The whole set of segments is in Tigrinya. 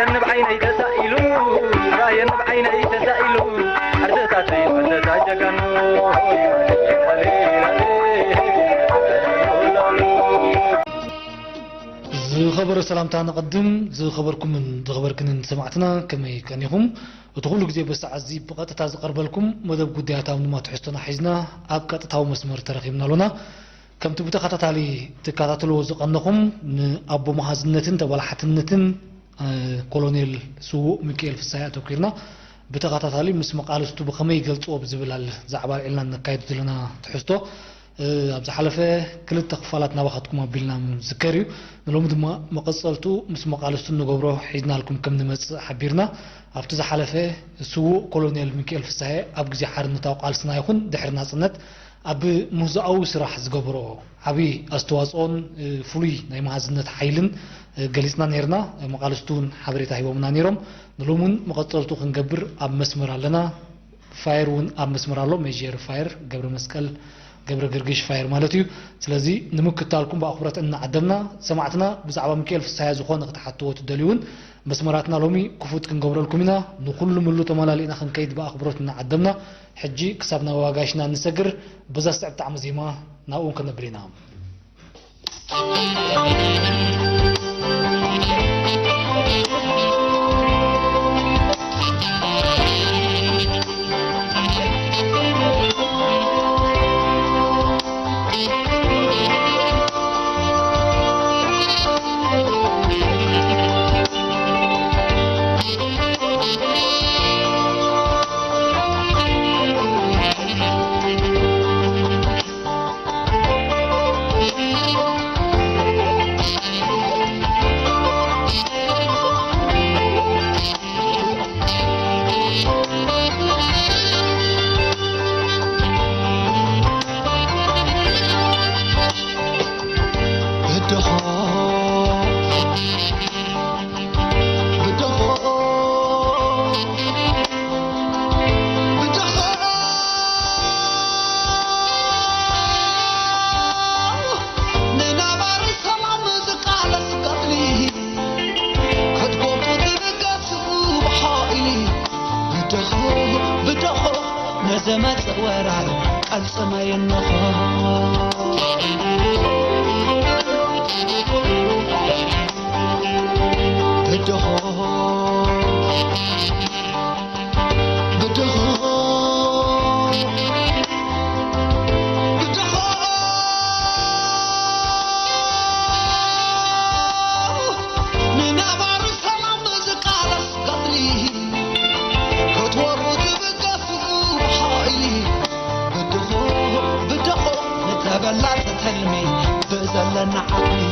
ንብዓይነይ ተሳኢሉ፣ ራየ ንብዓይነይ ተሳኢሉ፣ ዓርሰታተይ ዓርሰታ ጀጋኑ። ዝኸበረ ሰላምታ ንቐድም። ዝኸበርኩምን ዝኸበርክንን ሰማዕትና፣ ከመይ ቀኒኹም? እቲ ኩሉ ግዜ በዚ ሰዓት እዚ ብቐጥታ ዝቐርበልኩም መደብ ጉዳያት፣ ኣብ ድማ ትሕዝቶና ሒዝና ኣብ ቀጥታዊ መስመር ተረኺብና ኣሎና። ከምቲ ብተኸታታሊ ትከታተልዎ ዝቐነኹም፣ ንኣቦ መሃዝነትን ተበላሓትነትን፣ እ፣ ኮሎኔል ስዉእ ሚካኤል ፍስሃየ ኣተኲርና ብተኸታታሊ ምስ መቓልስቱ ብኸመይ ይገልጽዎ ብዝብል ኣል-፣ ዛዕባ ኣልዒልና ነካይድ ዘለና ትሕዝቶ፣ እ፣ ኣብ ዝሓለፈ ክልተ ክፋላት ናባኻትኩም ኣቢልና ዝዝከር እዩ። ንሎሚ ድማ መቐጸልቱ ምስ መቓልስቱ እንገብሮ ሒዝናልኩም ከም ንመጽእ ሓቢርና፣ ኣብቲ ዝሓለፈ ስዉእ ኮሎኔል ሚካኤል ፍስሃየ ኣብ ግዜ ሓርነታዊ ቃልስና ይኹን ድሕሪ ናጽነት ኣብ ምህዞኣዊ ስራሕ ዝገበሮ ዓቢ ኣስተዋጽኦን፣ እ፣ ፍሉይ ናይ መሃዝነት ሓይልን፣ እ፣ ገሊጽና ነይርና። መቓልስቱ እውን ሓበሬታ ሂቦምና ነይሮም። ንሎሚ እውን መቐጸልቱ ክንገብር ኣብ መስመር ኣለና። ፋየር እውን ኣብ መስመር ኣሎ። ሜጀር ፋየር ገብረ መስቀል ገብረ ገርግሽ ፋየር ማለት እዩ። ስለዚ ንምክታልኩም ብኣኽብሮት እናዓደምና፣ ሰማዕትና ብዛዕባ ሚካኤል ፍስሃየ ዝኾነ ክትሓትዎ ትደልዩ እውን መስመራትና ሎሚ ክፉት ክንገብረልኩም ኢና። ንኹሉ ምሉ ተመላሊእና ክንከይድ ብኣኽብሮት እናዓደምና፣ ሕጂ ክሳብ ናብ ኣባጋሽና እንሰግር፣ በዛ ዝስዕብ ጣዕሚ ዜማ ናብኡ ከነብል ኢና። ብድኾ፣ ብድኾ፣ ብድኾ፣ ንነባሪ ሰላም ዝቃለስ ገድሊ ክትጎብጡ ትብገሱ ብሓይሊ። ብድኾ፣ ብድኾ፣ ንዝመጽእ ወራር ቀልጽመ ይንኾ። ብድኾ፣ ብድኾ፣ ብድኾ፣ ንነባሪ ሰላም ዝቃለስ ገድሊ ክትወሩ ትብገሱ ብሓይሊ። ብድኾ፣ ብድኾ፣ ንተበላጽ ተልሚ ብዘለና ዓቕሚ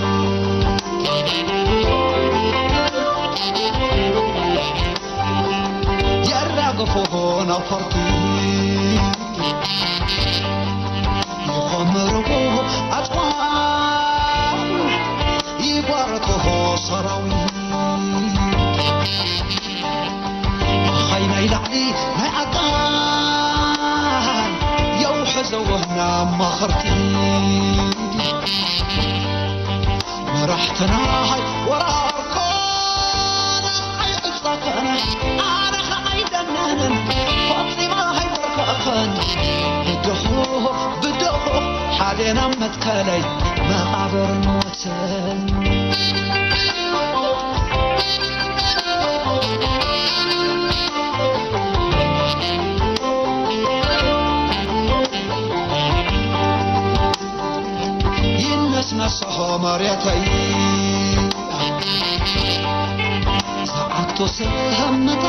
የራግፎ ነፈርቲ። ይኾምርዎ ኣጽዋር፣ ይጓርትዎ ሰራዊት። ብኻይ ናይ ላዕሊ ናይ ኣቃል የውሕዘዎ ናብ ማኸርቲ። መራሕትና ሃይ ወራርኮን ኣይዕጸፈን፣ ኣነ ኸኣ ኣይደነንን ፈጺመ ኣይበርከኸን። ብድኹ ብድኹ ሓዴና መትከለይ መቓብር ሞትን። ይነስነስሖ መሬተይ ሰዓቱ ስህምታ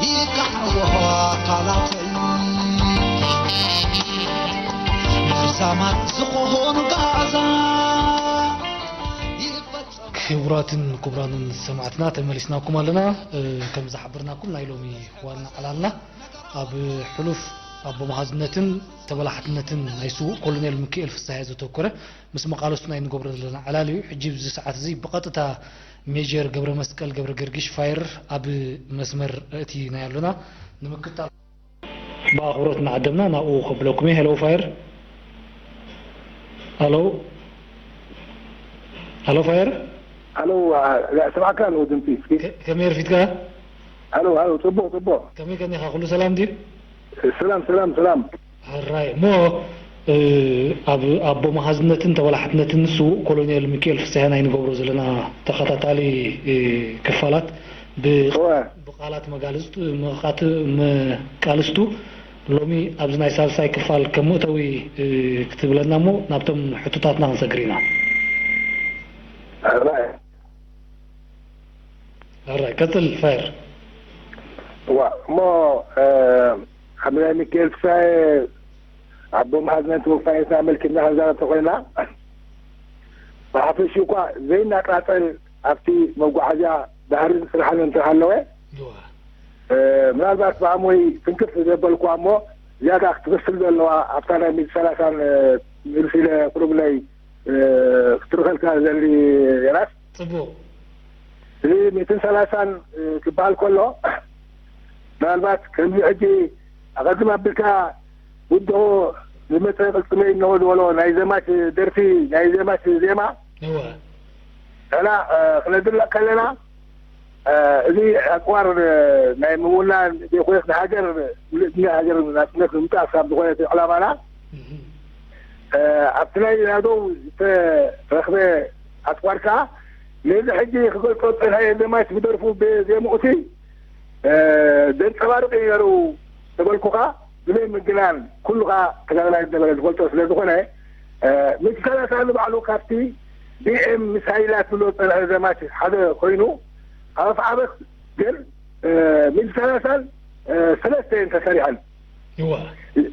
ይቃሕዎ ኣካላተይ መርዛማት ዝኾኑ ጋዛ ይፈጸም። ክቡራትን ክቡራንን ሰማዕትና ተመሊስናኩም ኣለና። እ፣ ከም ዝሓበርናኩም ናይ ሎሚ ዋና ዕላልና ኣብ ሕሉፍ ኣቦ መሃዝነትን ተበላሓትነትን ናይ ስዉእ ኮሎኔል ሚካኤል ፍስሃየ ዘተኮረ ምስ መቓልስቱ ናይ ንገብሮ ዘለና ዕላል እዩ። ሕጂ ኣብዚ ሰዓት እዚ ብቐጥታ ሜጀር ገብረ መስቀል ገብረ ገርጊሽ ፋየር ኣብ መስመር ኣእቲናዮ ኣሎና። ንምክታል ብኣኽብሮት እናዓደምና ናብኡ ከብለኩም እየ። ሄሎ ፋየር። ሃሎ፣ ሃሎ ፋየር። ሃሎ፣ ስማዕካ ኣለዎ ድምፂ። እስኪ ከመይ ኣርፊድካ? ሃሎ፣ ሃሎ፣ ፅቡቅ፣ ፅቡቅ። ከመይ ከኒኻ? ኩሉ ሰላም ድዩ? ሰላም፣ ሰላም፣ ሰላም። ሕራይ እሞ፣ ኣብ ኣቦ መሃዝነትን ተበላሕትነትን ንሱ ኮሎኔል ሚካኤል ፍስሃ ናይ ንገብሮ ዘለና ተኸታታሊ ክፋላት፣ ብቃላት መጋልስቱ መቃልስቱ ሎሚ ኣብዚ ናይ ሳልሳይ ክፋል ከም መእተዊ ክትብለና እሞ፣ ናብቶም ሕቶታትና ክንሰግር ኢና። ሕራይ። ሕራይ፣ ቀጽል ፋየር። እዋ፣ እሞ፣ ኣብ ናይ ሚካኤል ፍስሃየ ኣቦ መሃዝነት ወፋይነትና ኣመልኪትና ክንዛረብ ተኾይና፣ ብሓፈሽኡ እኳ ዘይናቃጸል ኣብቲ መጓዓዝያ ባህርን ስራሕን እንተሃለወ፣ ምናልባት ብኣሞይ ትንክፍ ዘበልኩዋ እሞ ዝያዳ ክትበስል ዘለዋ ኣብታ ናይ ሚእቲ ሰላሳን፣ ኢሉ ኢለ ቁሩብለይ ክትርከልካ ዘሊ የናስ። ጽቡቕ። እዚ ሚእትን ሰላሳን ክበሃል ከሎ፣ ምናልባት ከምዚ ሕጂ ኣቐድም ኣቢልካ ውድቑ ዝመጸ ቅልጽመይ እንሆ ዝበሎ ናይ ዘማች ደርፊ፣ ናይ ዘማች ዜማ፣ እወ። ንሕና ክነድንቕ ከለና፣ እዚ ኣጽዋር ናይ ምውናን ዘይኮነስ ንሃገር፣ ምሉእ ድንያ ሃገር ናጽነት ንምምጻእ ካብ ዝኾነ ዕላማና፣ ኣብቲ ናይ ናደው ዝተረኽበ ኣጽዋር ከኣ ነዚ ሕጂ ክገልጾ ዝጸንሐ ዘማች ብደርፉ ብዜምኡቲ ዘንጸባርቕ እዩ ነይሩ። ተበልኩኻ ብዘይ ምግናን ኩሉ ከኣ ተጋዳላይ ዝነበረ ዝፈልጦ ስለ ዝኾነ፣ ሚግ ሰላሳ ንባዕሉ ካብቲ ቢኤም ሚሳይላት ዝብሎ ዝጸንሐ ዘማች ሓደ ኮይኑ፣ ኣብ ኣፍዓበት ግን ሚግ ሰላሳን ሰለስተ እየን ተሰሪሐን። እዋ።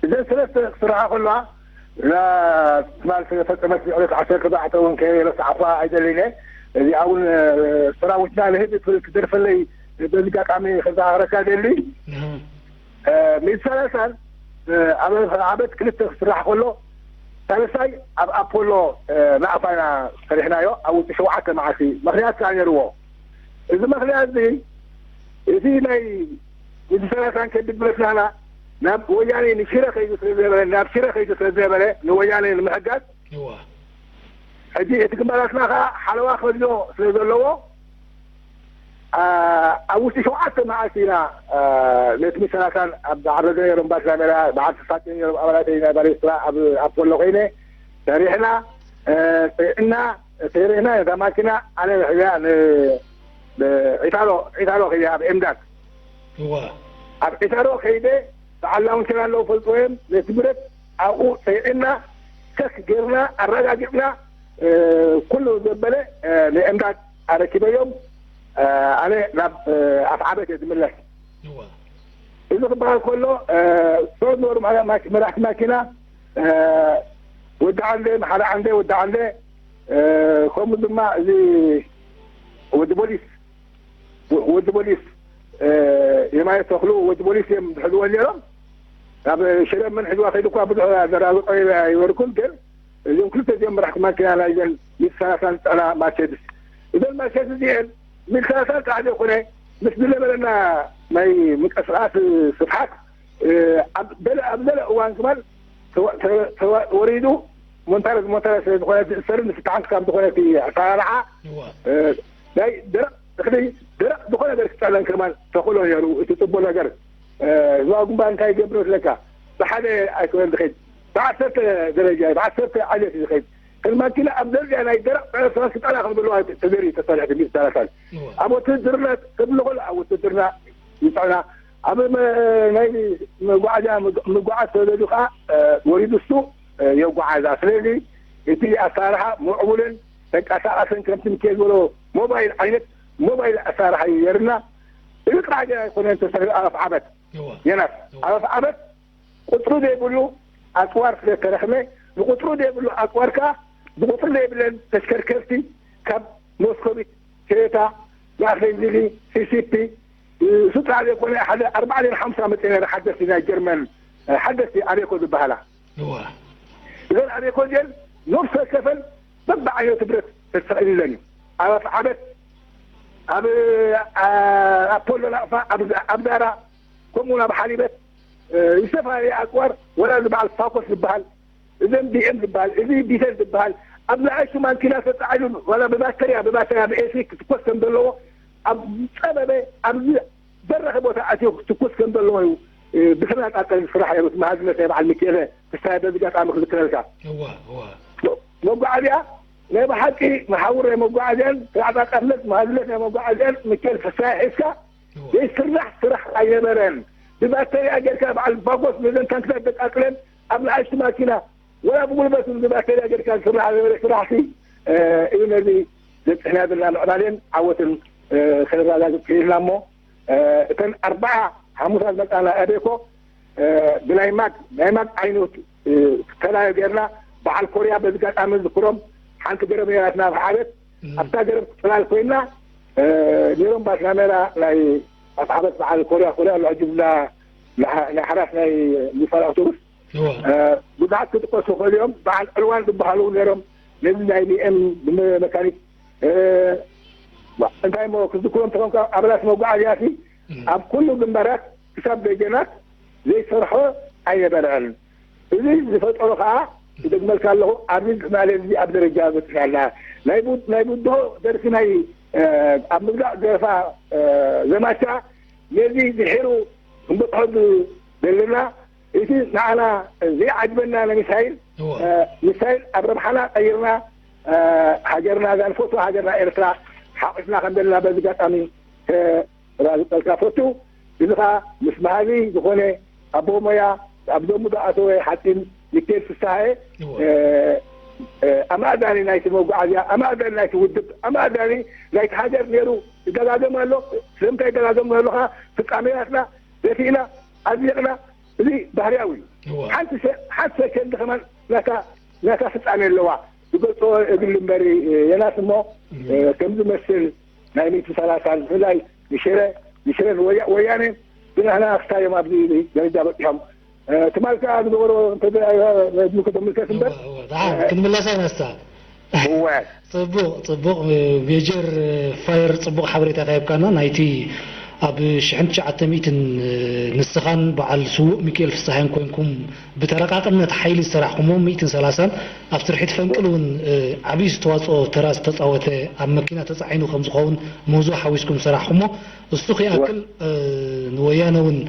እዘን ሰለስተ ክስርሓ ከለዋ፣ እዛ ትማል ዝተፈጸመት ዕለት ዓሰርተ ኣርባዕተ እውን ከይረሳዕኹዋ ኣይደልን እየ። እዚኣ እውን ሰራዊትና ንህዝቢ ትብል ክደርፈለይ በዚ ኣጋጣሚ ከዘኻኽረካ ደሊ። ሚእቲ ሰላሳን ኣብ ዓመት ክልተ ክስራሕ ከሎ፣ ሳልሳይ ኣብ ኣፖሎ ናቕፋ ኢና ሰሪሕናዮ፣ ኣብ ውሽጢ ሸውዓተ መዓልቲ። ምኽንያት ከኣ ነይርዎ። እዚ ምኽንያት እዚ፣ እቲ ናይ ሚእቲ ሰላሳን ከቢድ ብረት ናህና ናብ ወያኔ ንሽረ ከይዱ ስለ ዝነበረ፣ ናብ ሽረ ከይዱ ስለ ዝነበረ፣ ንወያኔ ንምሕጋዝ፣ እዋ። ሕጂ እቲ ግንባራትና ከኣ ሓለዋ ከድልዮ ስለ ዘለዎ፣ ኣብ ውሽጢ ሸውዓተ መዓልቲ ኢና ነቲ ሚእቲ ሰላሳን ኣብ ዓረደ ነይሮም ባድራ ሜዳ፣ በዓል ተሳትዮ ነይሮም ኣባላት ናይ ባሌስትራ ኣብ ኣፖሎ ኮይነ ሰሪሕና፣ ጽዒና፣ ሰሪሕና፣ ነታ ማኪና ኣነ ሕያ ን-፣ ን-፣ ዒታሎ፣ ዒታሎ ከይደ ኣብ ኤምዳት። እዋ። ኣብ ዒታሎ ከይደ፣ በዓል ላውንቸር ኣለዉ ፈልጥዎ እዮም፣ ነቲ ብረት ኣብኡ ጸይዕና፣ ቸክ ጌርና፣ ኣረጋጊጽና፣ ኩሉ ዘበለ ንኤምዳት ኣረኪበዮም፣ ኣነ ናብ ኣፍዓበት እየ ዝምለስ። እዋ። እዚ ክበሃል ከሎ፣ ሶ ዝበሉ መራ-፣ ማኪ-፣ መራሕቲ ማኪና፣ ወዲ ዓንደ፣ መሓሪ ዓንደ፣ ወዲ ዓንደ፣ ከምኡ ድማ እዚ ወዲ ቦሊስ፣ ወ-፣ ወዲ ቦሊስ፣ የማነ ተኽሉ፣ ወዲ ቦሊስ እዮም ዝሕዝዎ ነይሮም። ናብ ሽረ መን ሒዝዋ ከይዱ እኳ ብዙሕ ዘረጋግጾ ኣይበልኩን፣ ግን እዞም ክልተ እዚኦም መራሕቲ ማኪና ናይዘን ሚእቲ ሰላሳን ዝጸዕና ማርሴድስ። እዘን ማርሴድስ እዚአን ሚእቲ ሰላሳን ጥራሕ ዘይኮነ፣ ምስ ዝነበረና ናይ ምንቅስቓስ ስፍሓት፣ ኣብ ገለ፣ ኣብ ገለ እዋን ክማን ተወ-፣ ተወ-፣ ተወ-፣ ወሪዱ ሞንታረስ፣ ሞንታረስ ዝኾነ ዝእሰርን ዝፍታሕን ክሳብ ዝኾነ እቲ ኣሰራርሓ፣ እዋ። ናይ ደረቕ እኽሊ፣ ደረቕ ዝኾነ ነገር ክጸለን ከማን ተኽእሎ ነይሩ። እቲ ጽቡቕ ነገር፣ ህዝባዊ ግንባር እንታይ ይገብር መስለካ? ብሓደ ኣይኮነን ዝኸይድ፣ ብዓሰርተ ደረጃ፣ ብዓሰርተ ዓይነት እዩ ዝኸይድ። ከም ማኪና ኣብ ደረጃ ናይ ደረቕ ጽዕነት ሰባት ክጸላ ከም ዘለዋ ተገይሩ እዩ ተሰሪሑ፣ ትንቢት ሰላሳን። እዋ። ኣብ ውትድርና ተድሎ ከሎ ኣብ ውትድርና ይጸዕና። ኣብ መ-፣ ናይ መጓዓዝያ ምግ-፣ ምጓዓዝ ተዘይሉ ከኣ፣ ወሪዱ እሱ የጓዓዛ። ስለዚ እቲ ኣሰራርሓ ምዕቡልን ተንቀሳቓስን ከምቲ ሚካኤል ዝበሎ ሞባይል ዓይነት ሞባይል ኣሰራርሓ እዩ ነይርና። እዚ ጥራሕ ግን ኣይኮነን ተሰሪሑ ኣብ ኣፍዓበት። እዋ። የናስ፣ እዋ። ኣብ ኣፍዓበት ቁጽሪ ዘይብሉ ኣጽዋር ስለ ተረኽበ፣ ንቁጽሪ ዘይብሉ ኣጽዋር ከኣ ብቁጽሪ ዘይብለን ተሽከርከርቲ ካብ ሞስኮቪት፣ ቶዮታ፣ ላፍሬንዚሊ፣ ሲ ሲ ፒ፣ እሱ ጥራሕ ዘይኮነ ሓደ ኣርባዕተ ሓምሳ መጺኤን ነይረ ሓደስቲ ናይ ጀርመን፣ ሓደስቲ ኣቤኮ ዝበሃላ። እዋ። እዘን ኣቤኮ እዚአን ነፍሲ ወከፈን በብዓይነቱ ብረት ተሰቒሉለን እዩ። ኣብ ኣፍዓበት፣ ኣብ፣ ኣ-፣ ኣፖሎ ናቕፋ፣ ኣብ፣ ኣብ ዛራ፣ ከምኡ እውን ኣብ ሓሊበት፣ እ፣ ዝተፈላለየ ኣጽዋር፣ ወላ እዚ በዓል ፋኮስ ዝበሃል፣ እዘን ቢ ኤም ዝበሃል፣ እዚ ቢተል ዝበሃል፣ ኣብ ንኣሽቱ ማንኪና ተጻዒኑ፣ ዋላ ብባተርያ፣ ብባተርያ፣ ብኤሲ ክትኮስ ከም ዘለዎ፣ ኣብ ጸበበ፣ ኣብ በረኸ ቦታ ኣትዩ ክትኩስ ከም ዘለዎ እዩ፣ እ፣ ብተናጻጸል ዝስራሕ ነይሩ። እቲ መሃዝነት ናይ በዓል ሚኪኤለ ፍስሃየ በዚ ኣጋጣሚ ክዝክረልካ። እዋ፣ እዋ። መ-፣ መጓዓዝያ ናይ ብሓቂ መሓውር ናይ መጓዓዝያን ተዓጻጻፍነት መሃዝነት ናይ መጓዓዝያን ሚኪኤል ፍስሃየ ሒዝካ እዋ። ዘይስራሕ ስራሕ ኣይነበረን። ብባተርያ ጌርካ በዓል ፋጎስ ነዘን ታንክታት ደቃቅለን ኣብ ንኣሽቱ ማኪና ወላ ብጉልበት እውን ብባተርያ ጌርካ ዝስራሕ ዝነበረ ስራሕቲ፣ እ፣ እዩ ነዚ ዘብፅሕና ዘለና ምዕባሌን ዓወትን፣ እ፣ ከነረጋግፅ ክኢልና እሞ፣ እ፣ እተን ኣርባዓ ሓሙሳ ዝመፃና ኣቤኮ፣ እ፣ ብናይ ማግ፣ ናይ ማግ ዓይኖት፣ እ፣ ተላዮ ጌርና በዓል ኮርያ በዚ ኣጋጣሚ ዝዝክሮም ሓንቲ ገረብ ነይራትና ኣብ ሓበት፣ እም። ኣብታ ገረብ ፅላል ኮይና፣ እ፣ ነይሮም ባስና ሜራ ናይ ኣብ ሓበት በዓል ኮርያ፣ ኮርያ ኣሎ ሕጂ ብላ ናይ ሓ-፣ ናይ ሓራስ ናይ ሚሳል ኣውቶቡስ እዋ። እ፣ ብዙሓት ክጥቀሱ ይኽእሉ እዮም። በዓል ዕልዋን ዝበሃሉ ነይሮም። ነዚ ናይ ቢ ኤም ብመካኒክ፣ እ፣ እንታይ እሞ ክዝክሮም ተኾንካ፣ ኣባላት መጓዓዝያ ሲ እም። ኣብ ኩሉ ግንባራት ክሳብ ደጀናት ዘይሰርሖ ኣይነበረን። እዚ ዝፈጠሮ ከዓ፣ እደግመልካ ኣለኹ፣ ኣብዚ ማለት እዚ ኣብ ደረጃ በፂሕና ኣለና። ናይ ቡ-፣ ናይ ቡድሆ ደርፊ ናይ፣ እ፣ ኣብ ምግላእ ደረፋ፣ እ፣ ዘማቻ ነዚ ድሒሩ ክንበፅሖ ዘለና እቲ ንዓና ዘይዓጅበና ንሚሳይል፣ እወ። እ፣ ሚሳይል ኣብ ረብሓና ቀይርና፣ እ፣ ሃገርና፣ እዛ ንፈትዋ ሃገርና ኤርትራ ሓቒፍና ከም ዘለና በዚ ኣጋጣሚ ከረጋግጸልካ እፈቱ። እዚ ኸኣ ምስ መሃዚ ዝኾነ ኣቦ ሞያ፣ ኣብ ደሙ ዝኣተወ ሓጺን ሚካኤል ፍስሃየ፣ እወ። እ፣ እ፣ ኣማእዛኒ ናይቲ መጓዓዝያ፣ ኣማእዛኒ ናይቲ ውድብ፣ ኣማእዛኒ ናይቲ ሃገር ነይሩ። ይደጋገም ኣሎ። ስለምንታይ ይደጋገም ኣሎ ኸኣ? ፍጻሜታትና ደፊእና፣ ኣጽዲቕና፣ እዚ ባህርያዊ እዩ። እወ። ሓንቲ ሰ-፣ ሓንቲ ሰከንድ ከማን ናታ፣ ናታ ፍጻሜ ኣለዋ። ዝገልጾ እግል እምበር፣ እ፣ የናስ እሞ፣ እም። እ፣ ከም ዝመስል ናይ ሚእቲ ሰላሳ ብፍላይ ንሽረ፣ ንሽረ ንወያ-፣ ወያነ ብናህና ክሳዮም ኣብዚ ደረጃ በጺሖም። እ፣ ትማል ከኣ ዝገበሮ እንተ-፣ እ፣ ከተምልከት እምበር፣ እወ፣ እወ። ደሓን እ፣ ክንምለሳ ኢና እስታ። እወ። ጽቡቕ፣ ጽቡቕ። ሜጀር ፋየር፣ ጽቡቕ ሓበሬታ ከሂብካና። ናይቲ ኣብ ሽሕን ትሽዓተ ሚእትን ንስኻን በዓል ስዉእ ሚካኤል ፍስሃየን ኮይንኩም ብተረቃቅነት ሓይሊ ዝሰራሕኩሞ ሚእትን ሰላሳን ኣብ ስርሒት ፈንቅል እውን ዓብዪ ዝተዋፅኦ ተራ ዝተፃወተ፣ ኣብ መኪና ተፃዒኑ ከም ዝኸውን ምህዞ ሓዊስኩም ዝሰራሕኩሞ፣ እሱ ክይኣክል፣ እ፣ ንወያነ እውን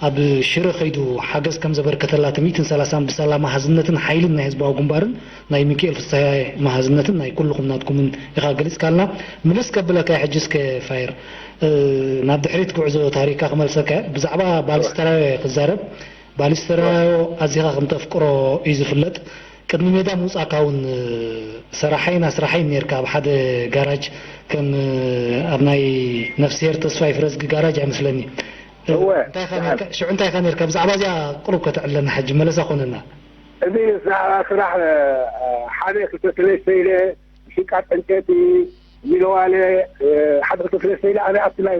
ኣብ ሽረ ከይዱ ሓገዝ ከም ዘበርከተላ እቲ ሚእትን ሰላሳን ብሳላ መሃዝነትን ሓይልን ናይ ህዝባዊ ግንባርን ናይ ሚካኤል ፍስሃየ መሃዝነትን ናይ ኩልኹም ናትኩምን ኢኻ ገሊጽካልና። ምልስ ከብለካ ሕጂ እስከ ፋየር፣ እ፣ ናብ ድሕሪት ጉዕዞ ታሪካ ክመልሰካ እየ። ብዛዕባ ባሊስተራዮ ክዛረብ፣ ባሊስተራዮ ኣዚኻ ከም ተፍቅሮ እዩ ዝፍለጥ። ቅድሚ ሜዳ ምውጻእካ እውን፣ እ፣ ሰራሓይን ኣስራሓይን ኔርካ ኣብ ሓደ ጋራጅ፣ ከም፣ እ፣ ኣብ ናይ ነፍስሄር ተስፋይ ፍረዝጊ ጋራጅ ኣይመስለኒ። እ፣ እወ፣ እንታይ ኢኻ ደሓን። ኔርካ? ሽዑ እንታይ ኢኻ ኔርካ? ብዛዕባ እዚኣ ቁሩብ ከተዕለና ሕጂ መለሳ ኮነና። እዚ ስራ-፣ ስራሕ፣ እ፣ ሓደ ክልተ ሰለስተ ኢለ፣ ሽቃጥ ዕንጨይቲ፣ ሚለዋለ፣ እ፣ ሓደ ክልተ ሰለስተ ኢለ፣ ኣነ ኣብቲ ናይ፣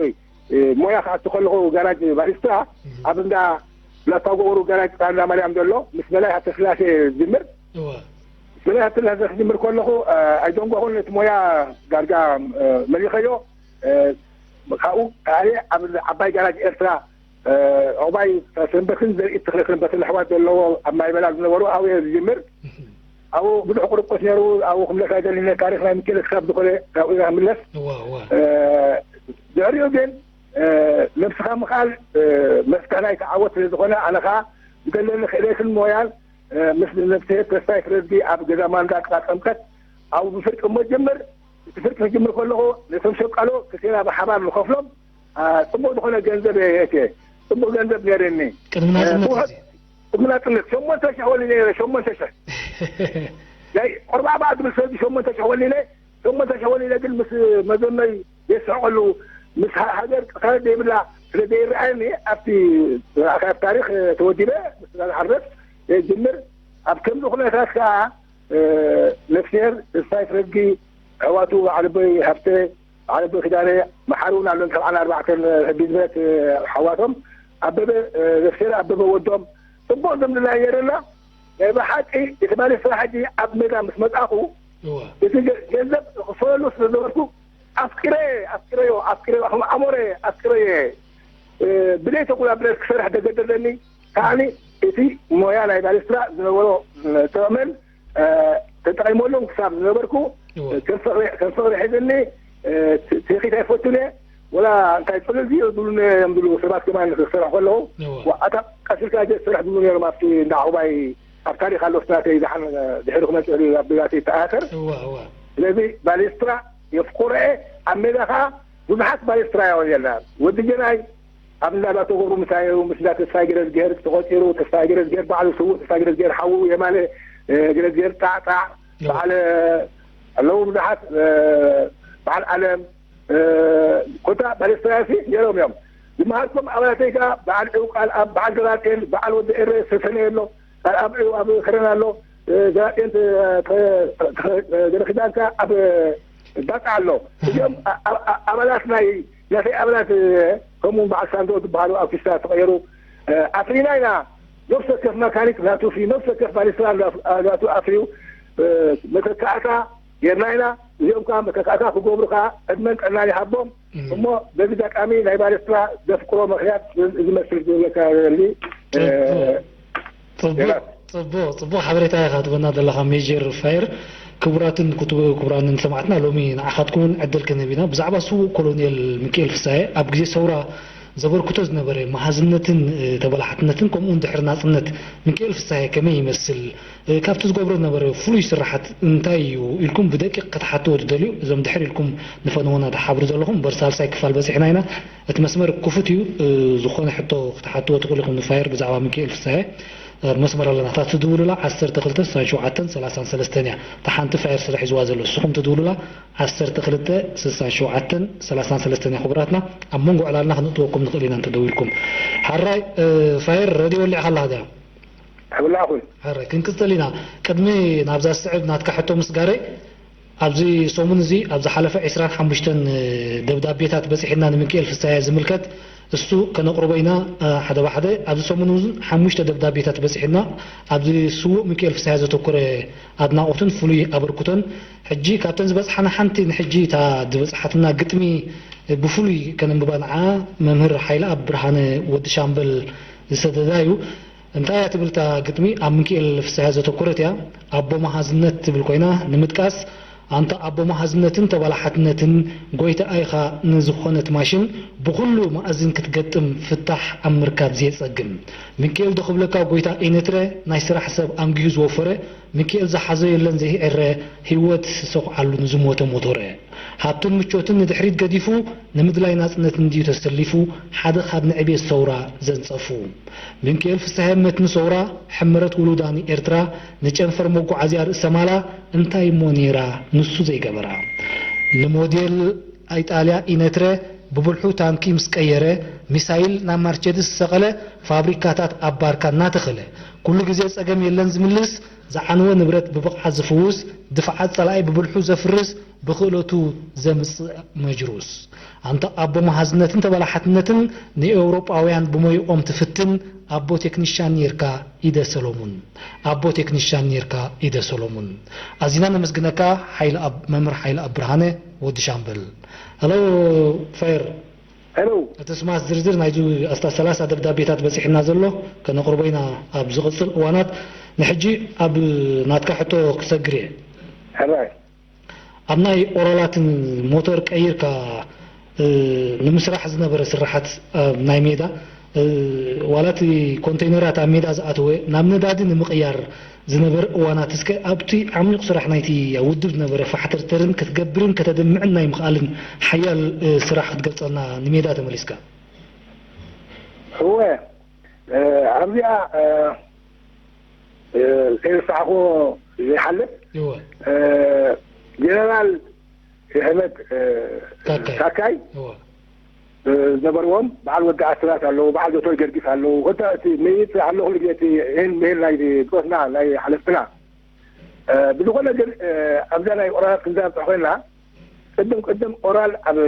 እ፣ ሞያ ክኣቱ ከለኹ ጋራጅ ባሊስታ፣ እም። ኣብ እንዳ ብላታ ጎበሩ ጋራጅ ጥቃ እንዳ ማርያም ዘሎ፣ ምስ በላይ ሃብተስላሴ ዝጅምር። እወ። ምስ በላይ ሃብተስላሴ ክጅምር ከለኹ፣ እ፣ ኣይደንጓኹን፣ ነቲ ሞያ ዳርጋ፣ እ፣ መሊኸዮ። እ፣ ካብኡ ኣየ ኣብ ዓባይ ጋራጅ ኤርትራ፣ እ፣ ዑቕባይ ሰንበትን ዘርኢ ተኽለ ሰንበትን ኣሕዋት ዘለዎ ኣብ ማይበላ ዝነበሩ ኣብኡ እየ ዝጅምር። እህ። ኣብኡ ብዙሕ ቁርቁስ ነይሩ። ኣብኡ ክምለስ ኣይደልን፣ ታሪኽ ናይ ሚካኤል ክሳብ ዝኾነ ካብኡ ኢና ክንምለስ። እዋ፣ እዋ። እ፣ ድሕሪኡ ግን፣ እ፣ ነብስኻ ምኽኣል፣ እ፣ መፍትሒ ናይቲ ዓወት ስለ ዝኾነ፣ ኣነ ኸኣ ብዘለኒ ክእለትን ሞያን፣ እ፣ ምስ ነፍስሄር ተስፋይ ፍረዝጊ ኣብ ገዛ ማንዳ ጥቓ ጥምቀት ኣብኡ ብፍርቂ እሞ ጅምር። እቲ ፍርቂ ክጅምር ከለኹ ነቶም ሸቃሎ ክሴና ብሓባር ንኸፍሎም፣ አ፣ ጽቡቕ ዝኾነ ገንዘብ እየ የእትየ። ጽቡቕ ገንዘብ ነይርኒ። ቅድሚ ናጽነት እ፣ እዚ? ቅድሚ ናጽነት ሸሞንተ ሽሕ ወሊለ ነይረ፣ ሸሞንተ ሽሕ። ናይ ኣርባዓ በዓል ዝብል ሰብ ሸሞንተ ሽሕ ወሊለ፣ ሸሞንተ ሽሕ ወሊለ ግን ምስ መዘኖይ የስሕቐሉ፣ ምስ ሃ-፣ ሃገር ቅሳነት ዘይብላ ስለ ዘይረኣየኒ፣ ኣብቲ ኣኻብ ታሪኽ ተወዲበ፣ ምስ ጋል ዓርበት የጅምር። ኣብ ከምዚ ኩነታት ከኣ፣ እ፣ ነፍስሄር ተስፋይ ፍረዝጊ፣ ኣሕዋቱ በዓል ኣቦይ ሃብተ፣ በዓል ኣቦይ ኪዳነ፣ መሓሪ እውን ኣሎ፣ ሰብዓን ኣርባዕተን ሕቢ ዝበለት፣ እ፣ ሓዋቶም፣ ኣበበ፣ እ፣ ነፍስሄር ኣበበ ወዶም፣ ጽቡቕ ዝምድና ነይርና። ናይ ብሓቂ እቲ ማለት ስራሕ ሕጂ ኣብ ሜዳ ምስ መጻእኩ፣ እወ። እቲ ገ-፣ ገንዘብ ክፈለሉ ስለ ዝነበርኩ፣ ኣፍቂረ፣ ኣፍቂረዮ፣ ኣፍቂረዮ፣ ከም ኣሞረ ኣፍቂረዮ። እ፣ ብለይቲ ኩላ ብለት ክሰርሕ ዘገደደኒ ከኣኒ እቲ ሞያ ናይ ባሊስትራ ዝነበሮ፣ እ፣ ጥቕምን፣ እ፣ ተጠቒመሎም ክሳብ ዝነበርኩ፣ እወ። ከም ፍቕሪ፣ ከም ፍቕሪ ሒዝኒ፣ እ፣ ት-፣ ትኺት ኣይፈቱን እየ። ወላ እንታይ ጽሉል ድዩ ዝብሉኒ እዮም ዝብሉ ሰባት ከማን ክሰርሑ ከለዉ፣ እወ። ዋ፣ ኣታ ቀስ ኢልካ ጀ-፣ ስራሕ ዝብሉ ነይሮም ኣብቲ እንዳ ዓቑባይ፣ ኣብ ታሪኽ ኣሎ፣ ናተይ ደሓን ድሕሪ ክመጽእ ኣብ ናተይ ተኣሰር። እወ፣ እወ። ስለዚ ባሌስትራ የፍቅሮ እየ፣ ኣብ ሜዳ ኸኣ ብዙሓት ባሌስትራ እዮም ዘለና። ወዲ ጀናይ ኣብ እንዳ ባቶ ገብሩ ምሳይ ነይሩ፣ ምስ እንዳ ተስፋይ ገረዝግሄር ተቖጺሩ፣ ተስፋይ ገረዝግሄር ባዕሉ ስዉእ፣ ተስፋይ ገረዝግሄር ሓዉ የማነ፣ እ፣ ገረዝግሄር ጣዕጣዕ፣ እወ። በዓል ኣለዉ ብዙሓት፣ እ፣ በዓል ኣለም፣ እ፣ ኮታ ባሌስትራሲ ነይሮም እዮም። ዝመሃርኩም ኣባላተይ ከኣ በዓል ዕውቃል ኣብ በዓል ዘራጤን፣ በዓል ወዲ ኤረ ሰሰነ ኣሎ፣ ኣብ፣ ኣብ፣ ኣብ ከረን ኣሎ፣ እ፣ ዘራጤን ተ-፣ ተ-፣ ተ-፣ ገለ ኪዳንካ ኣብ ባጽዕ ኣሎ። እዚኦም ኣ-፣ ኣ-፣ ኣ-፣ ኣባላት ናይ፣ ናተይ ኣባላት፣ እ፣ ከምኡ በዓል ሳንዶ ዝበሃሉ ኣርቲስታት ተቐየሩ። እ፣ ኣፍሪና ኢና። ነፍሲ ወከፍ መካኒክ ናቱ ፍርዩ፣ ነፍሲ ወከፍ ባሊስትራ ናቱ ኣፍርዩ፣ እ፣ መተካእታ ጌርና ኢና። እዚኦም ከኣ መተካእታ ክገብሩ ከኣ ዕድመን ጥዕናን ይሃቦም። እም። እሞ በዚ ኣጋጣሚ ናይ ባሊስትራ ዘፍቅሮ ምኽንያት እዚ መስል ዝብለካ ዘሊ፣ እ፣ ጽቡቕ። ጽቡቕ፣ ዮናስ። ጽቡቕ፣ ጽቡቕ ሓበሬታ ኢኻ ትበና ዘለኻ ሜጀር ፋየር። ክቡራትን ክቱ-፣ ክቡራንን ሰማዕትና፣ ሎሚ ንዓኻትኩም እውን ዕድል ክንህብ ኢና። ብዛዕባ ስዉእ ኮሎኔል ሚካኤል ፍሳሄ ኣብ ግዜ ሰውራ ዘበርክቶ ዝነበረ መሃዝነትን፣ እ፣ ተበላሓትነትን፣ ከምኡ እውን ድሕሪ ናጽነት ሚካኤል ፍሳሄ ከመይ ይመስል፣ እ፣ ካብቲ ዝገብሮ ዝነበረ ፍሉይ ስራሓት እንታይ እዩ ኢልኩም ብደቂቕ ክትሓትዎ ትደልዩ? እዞም ድሕር ኢልኩም ንፈነወና ትሓብሩ ዘለኹም፣ እምበር ሳልሳይ ክፋል በጺሕና ኢና። እቲ መስመር ክፉት እዩ። እ፣ ዝኾነ ሕቶ ክትሓትዎ ትኽእሉ ኢኹም ንፋየር ብዛዕባ ሚካኤል ፍሳሄ። እ፣ መስመር ኣለና። እታ ትድውሉላ ዓሰርተ ክልተ ስሳን ሸውዓተን ሰላሳን ሰለስተን እያ። እታ ሓንቲ ፋየር ስለ ሒዝዋ ዘሎ። ንስኹም ትድውሉላ ዓሰርተ ክልተ ስሳን ሸውዓተን ሰላሳን ሰለስተን እያ። ክቡራትና፣ ኣብ መንጎ ዕላልና ክነእትወኩም ንኽእል ኢና እንተደዊልኩም። ሓራይ፣ እ፣ ፋየር፣ ረድዮ ወሊዕካ ኣለኻ ድያ? ሕብላኹ። ሕራይ፣ ክንቅጽል ኢና። ቅድሚ ናብዛ ዝስዕብ ናትካ ሕቶ ምስጋረይ፣ ኣብዚ ሰሙን እዚ፣ ኣብ ዝሓለፈ ዕስራን ሓሙሽተን ደብዳቤታት በጺሕና ንምንክኤል ፍስሃየ ዝምልከት፣ እሱ ከነቕርቦ ኢና፣ እ፣ ሓደ ብሓደ። ኣብዚ ሰሙን እውን ሓሙሽተ ደብዳቤታት በጺሕና፣ ኣብዚ ስዉእ ምንክኤል ፍስሃየ ዘተኮረ ኣድናቖትን ፍሉይ ኣበርክቶን። ሕጂ ካብተን ዝበጽሓና ሓንቲ ንሕጂ እታ ዝበጽሓትና ግጥሚ ብፍሉይ ከነንብባ ንዓ መምህር ሓይለኣብ ብርሃነ ወዲ ሻምበል ዝሰደዳ እዩ። እንታይ እያ ትብል እታ ግጥሚ? ኣብ ምንክኤል ፍስሃየ ዘተኮረት እያ። ኣቦ መሃዝነት ትብል ኮይና፣ ንምጥቃስ፣ ኣንታ ኣቦ መሃዝነትን ተባላሓትነትን፣ ጎይታ ኢኻ ንዝኾነት ማሽን ብኹሉ መኣዝን ክትገጥም፣ ፍታሕ ኣብ ምርካብ ዘየጸግም። ምንክኤል ዶ ክብለካ ጎይታ ኢነትረ፣ ናይ ስራሕ ሰብ ኣንጊሁ ዝወፈረ፣ ምንክኤል ዝሓዞ የለን ዘይዕረ፣ ህይወት ሰኹዓሉ ንዝሞተ ሞቶረ። ሃብትን ምቾትን ንድሕሪት ገዲፉ፣ ንምድላይ ናጽነት እንድዩ ተሰሊፉ፣ ሓደ ካብ ንዕቤት ሰውራ ዘንጸፉ። ምንክኤል ፍስሃየ መትኒ ሰውራ፣ ሕመረት ውሉዳ ንኤርትራ፣ ንጨንፈር መጓዓዝያ ርእሰ ማላ፣ እንታይ እሞ ኔራ ንሱ ዘይገበራ? ንሞዴል ኢጣልያ ኢነትረ፣ ብብልሑ ታንኪ ምስ ቀየረ፣ ሚሳይል ናብ ማርቸድስ ዝሰቐለ፣ ፋብሪካታት ኣብ ባርካ እናተኸለ፣ ኩሉ ግዜ ጸገም የለን ዝምልስ፣ ዝዓነወ ንብረት ብብቕዓት ዝፍውስ፣ ድፍዓት ጸላኢ ብብልሑ ዘፍርስ፣ ብኽእለቱ ዘምጽእ መጅሩስ። ኣንታ ኣቦ መሃዝነትን ተበላሓትነትን፣ ንኤውሮጳውያን ብሞይኦም ትፍትን፣ ኣቦ ቴክኒሻን ኔርካ ኢደ ሰሎሙን። ኣቦ ቴክኒሻን ኔርካ ኢደ ሰሎሙን። ኣዚና ነመስግነካ ሓይለ ኣብ-፣ መምህር ሓይለ ኣብ ብርሃነ ወዲ ሻምበል። ሄሎ ፋየር። ሄሎ። እቲ ስማት ዝርዝር ናይዚ ኣስታት ሰላሳ ደብዳቤታት በጺሕና ዘሎ ከነቕርቦ ኢና ኣብ ዝቕጽል እዋናት። ንሕጂ ኣብ ናትካ ሕቶ ክሰግር እየ። ሕራይ። ኣብ ናይ ኦራላት ሞተር ቀይርካ፣ እ፣ ንምስራሕ ዝነበረ ስራሓት ኣብ ናይ ሜዳ፣ እ፣ ዋላ እቲ ኮንተይነራት ኣብ ሜዳ ዝኣተወ ናብ ነዳዲ ንምቕያር ዝነበረ እዋናት፣ እስከ ኣብቲ ዓሚቕ ስራሕ ናይቲ ውድብ ዝነበረ ፋሕተርተርን ክትገብርን ከተድምዕን ናይ ምኽኣልን ሓያል፣ እ፣ ስራሕ ክትገልጸልና ንሜዳ ተመሊስካ? እወ፣ እ፣ ኣብዚኣ፣ እ፣ እ፣ ከይረሳዕኹ ዘይሓልፍ፣ እወ። እ፣ ጀነራል የሕመድ፣ እ፣ ካካይ። ካካይ፣ እወ። እ፣ ዝነበርዎም በዓል ወዲ ኣስራት ኣለዉ፣ በዓል ዶክተር ጊዮርጊስ ኣለዉ። ኮታ እቲ መይት ኣሎ ኩሉ ግዜ እቲ ይህን ምህን ናይ ብጾትና፣ ናይ ሓለፍትና። እ፣ ብዝኾነ ግን፣ እ፣ ኣብዛ ናይ ኦራል ክንዛብጽሕ ኮይንና፣ ቅድም ቅድም ኦራል ኣብ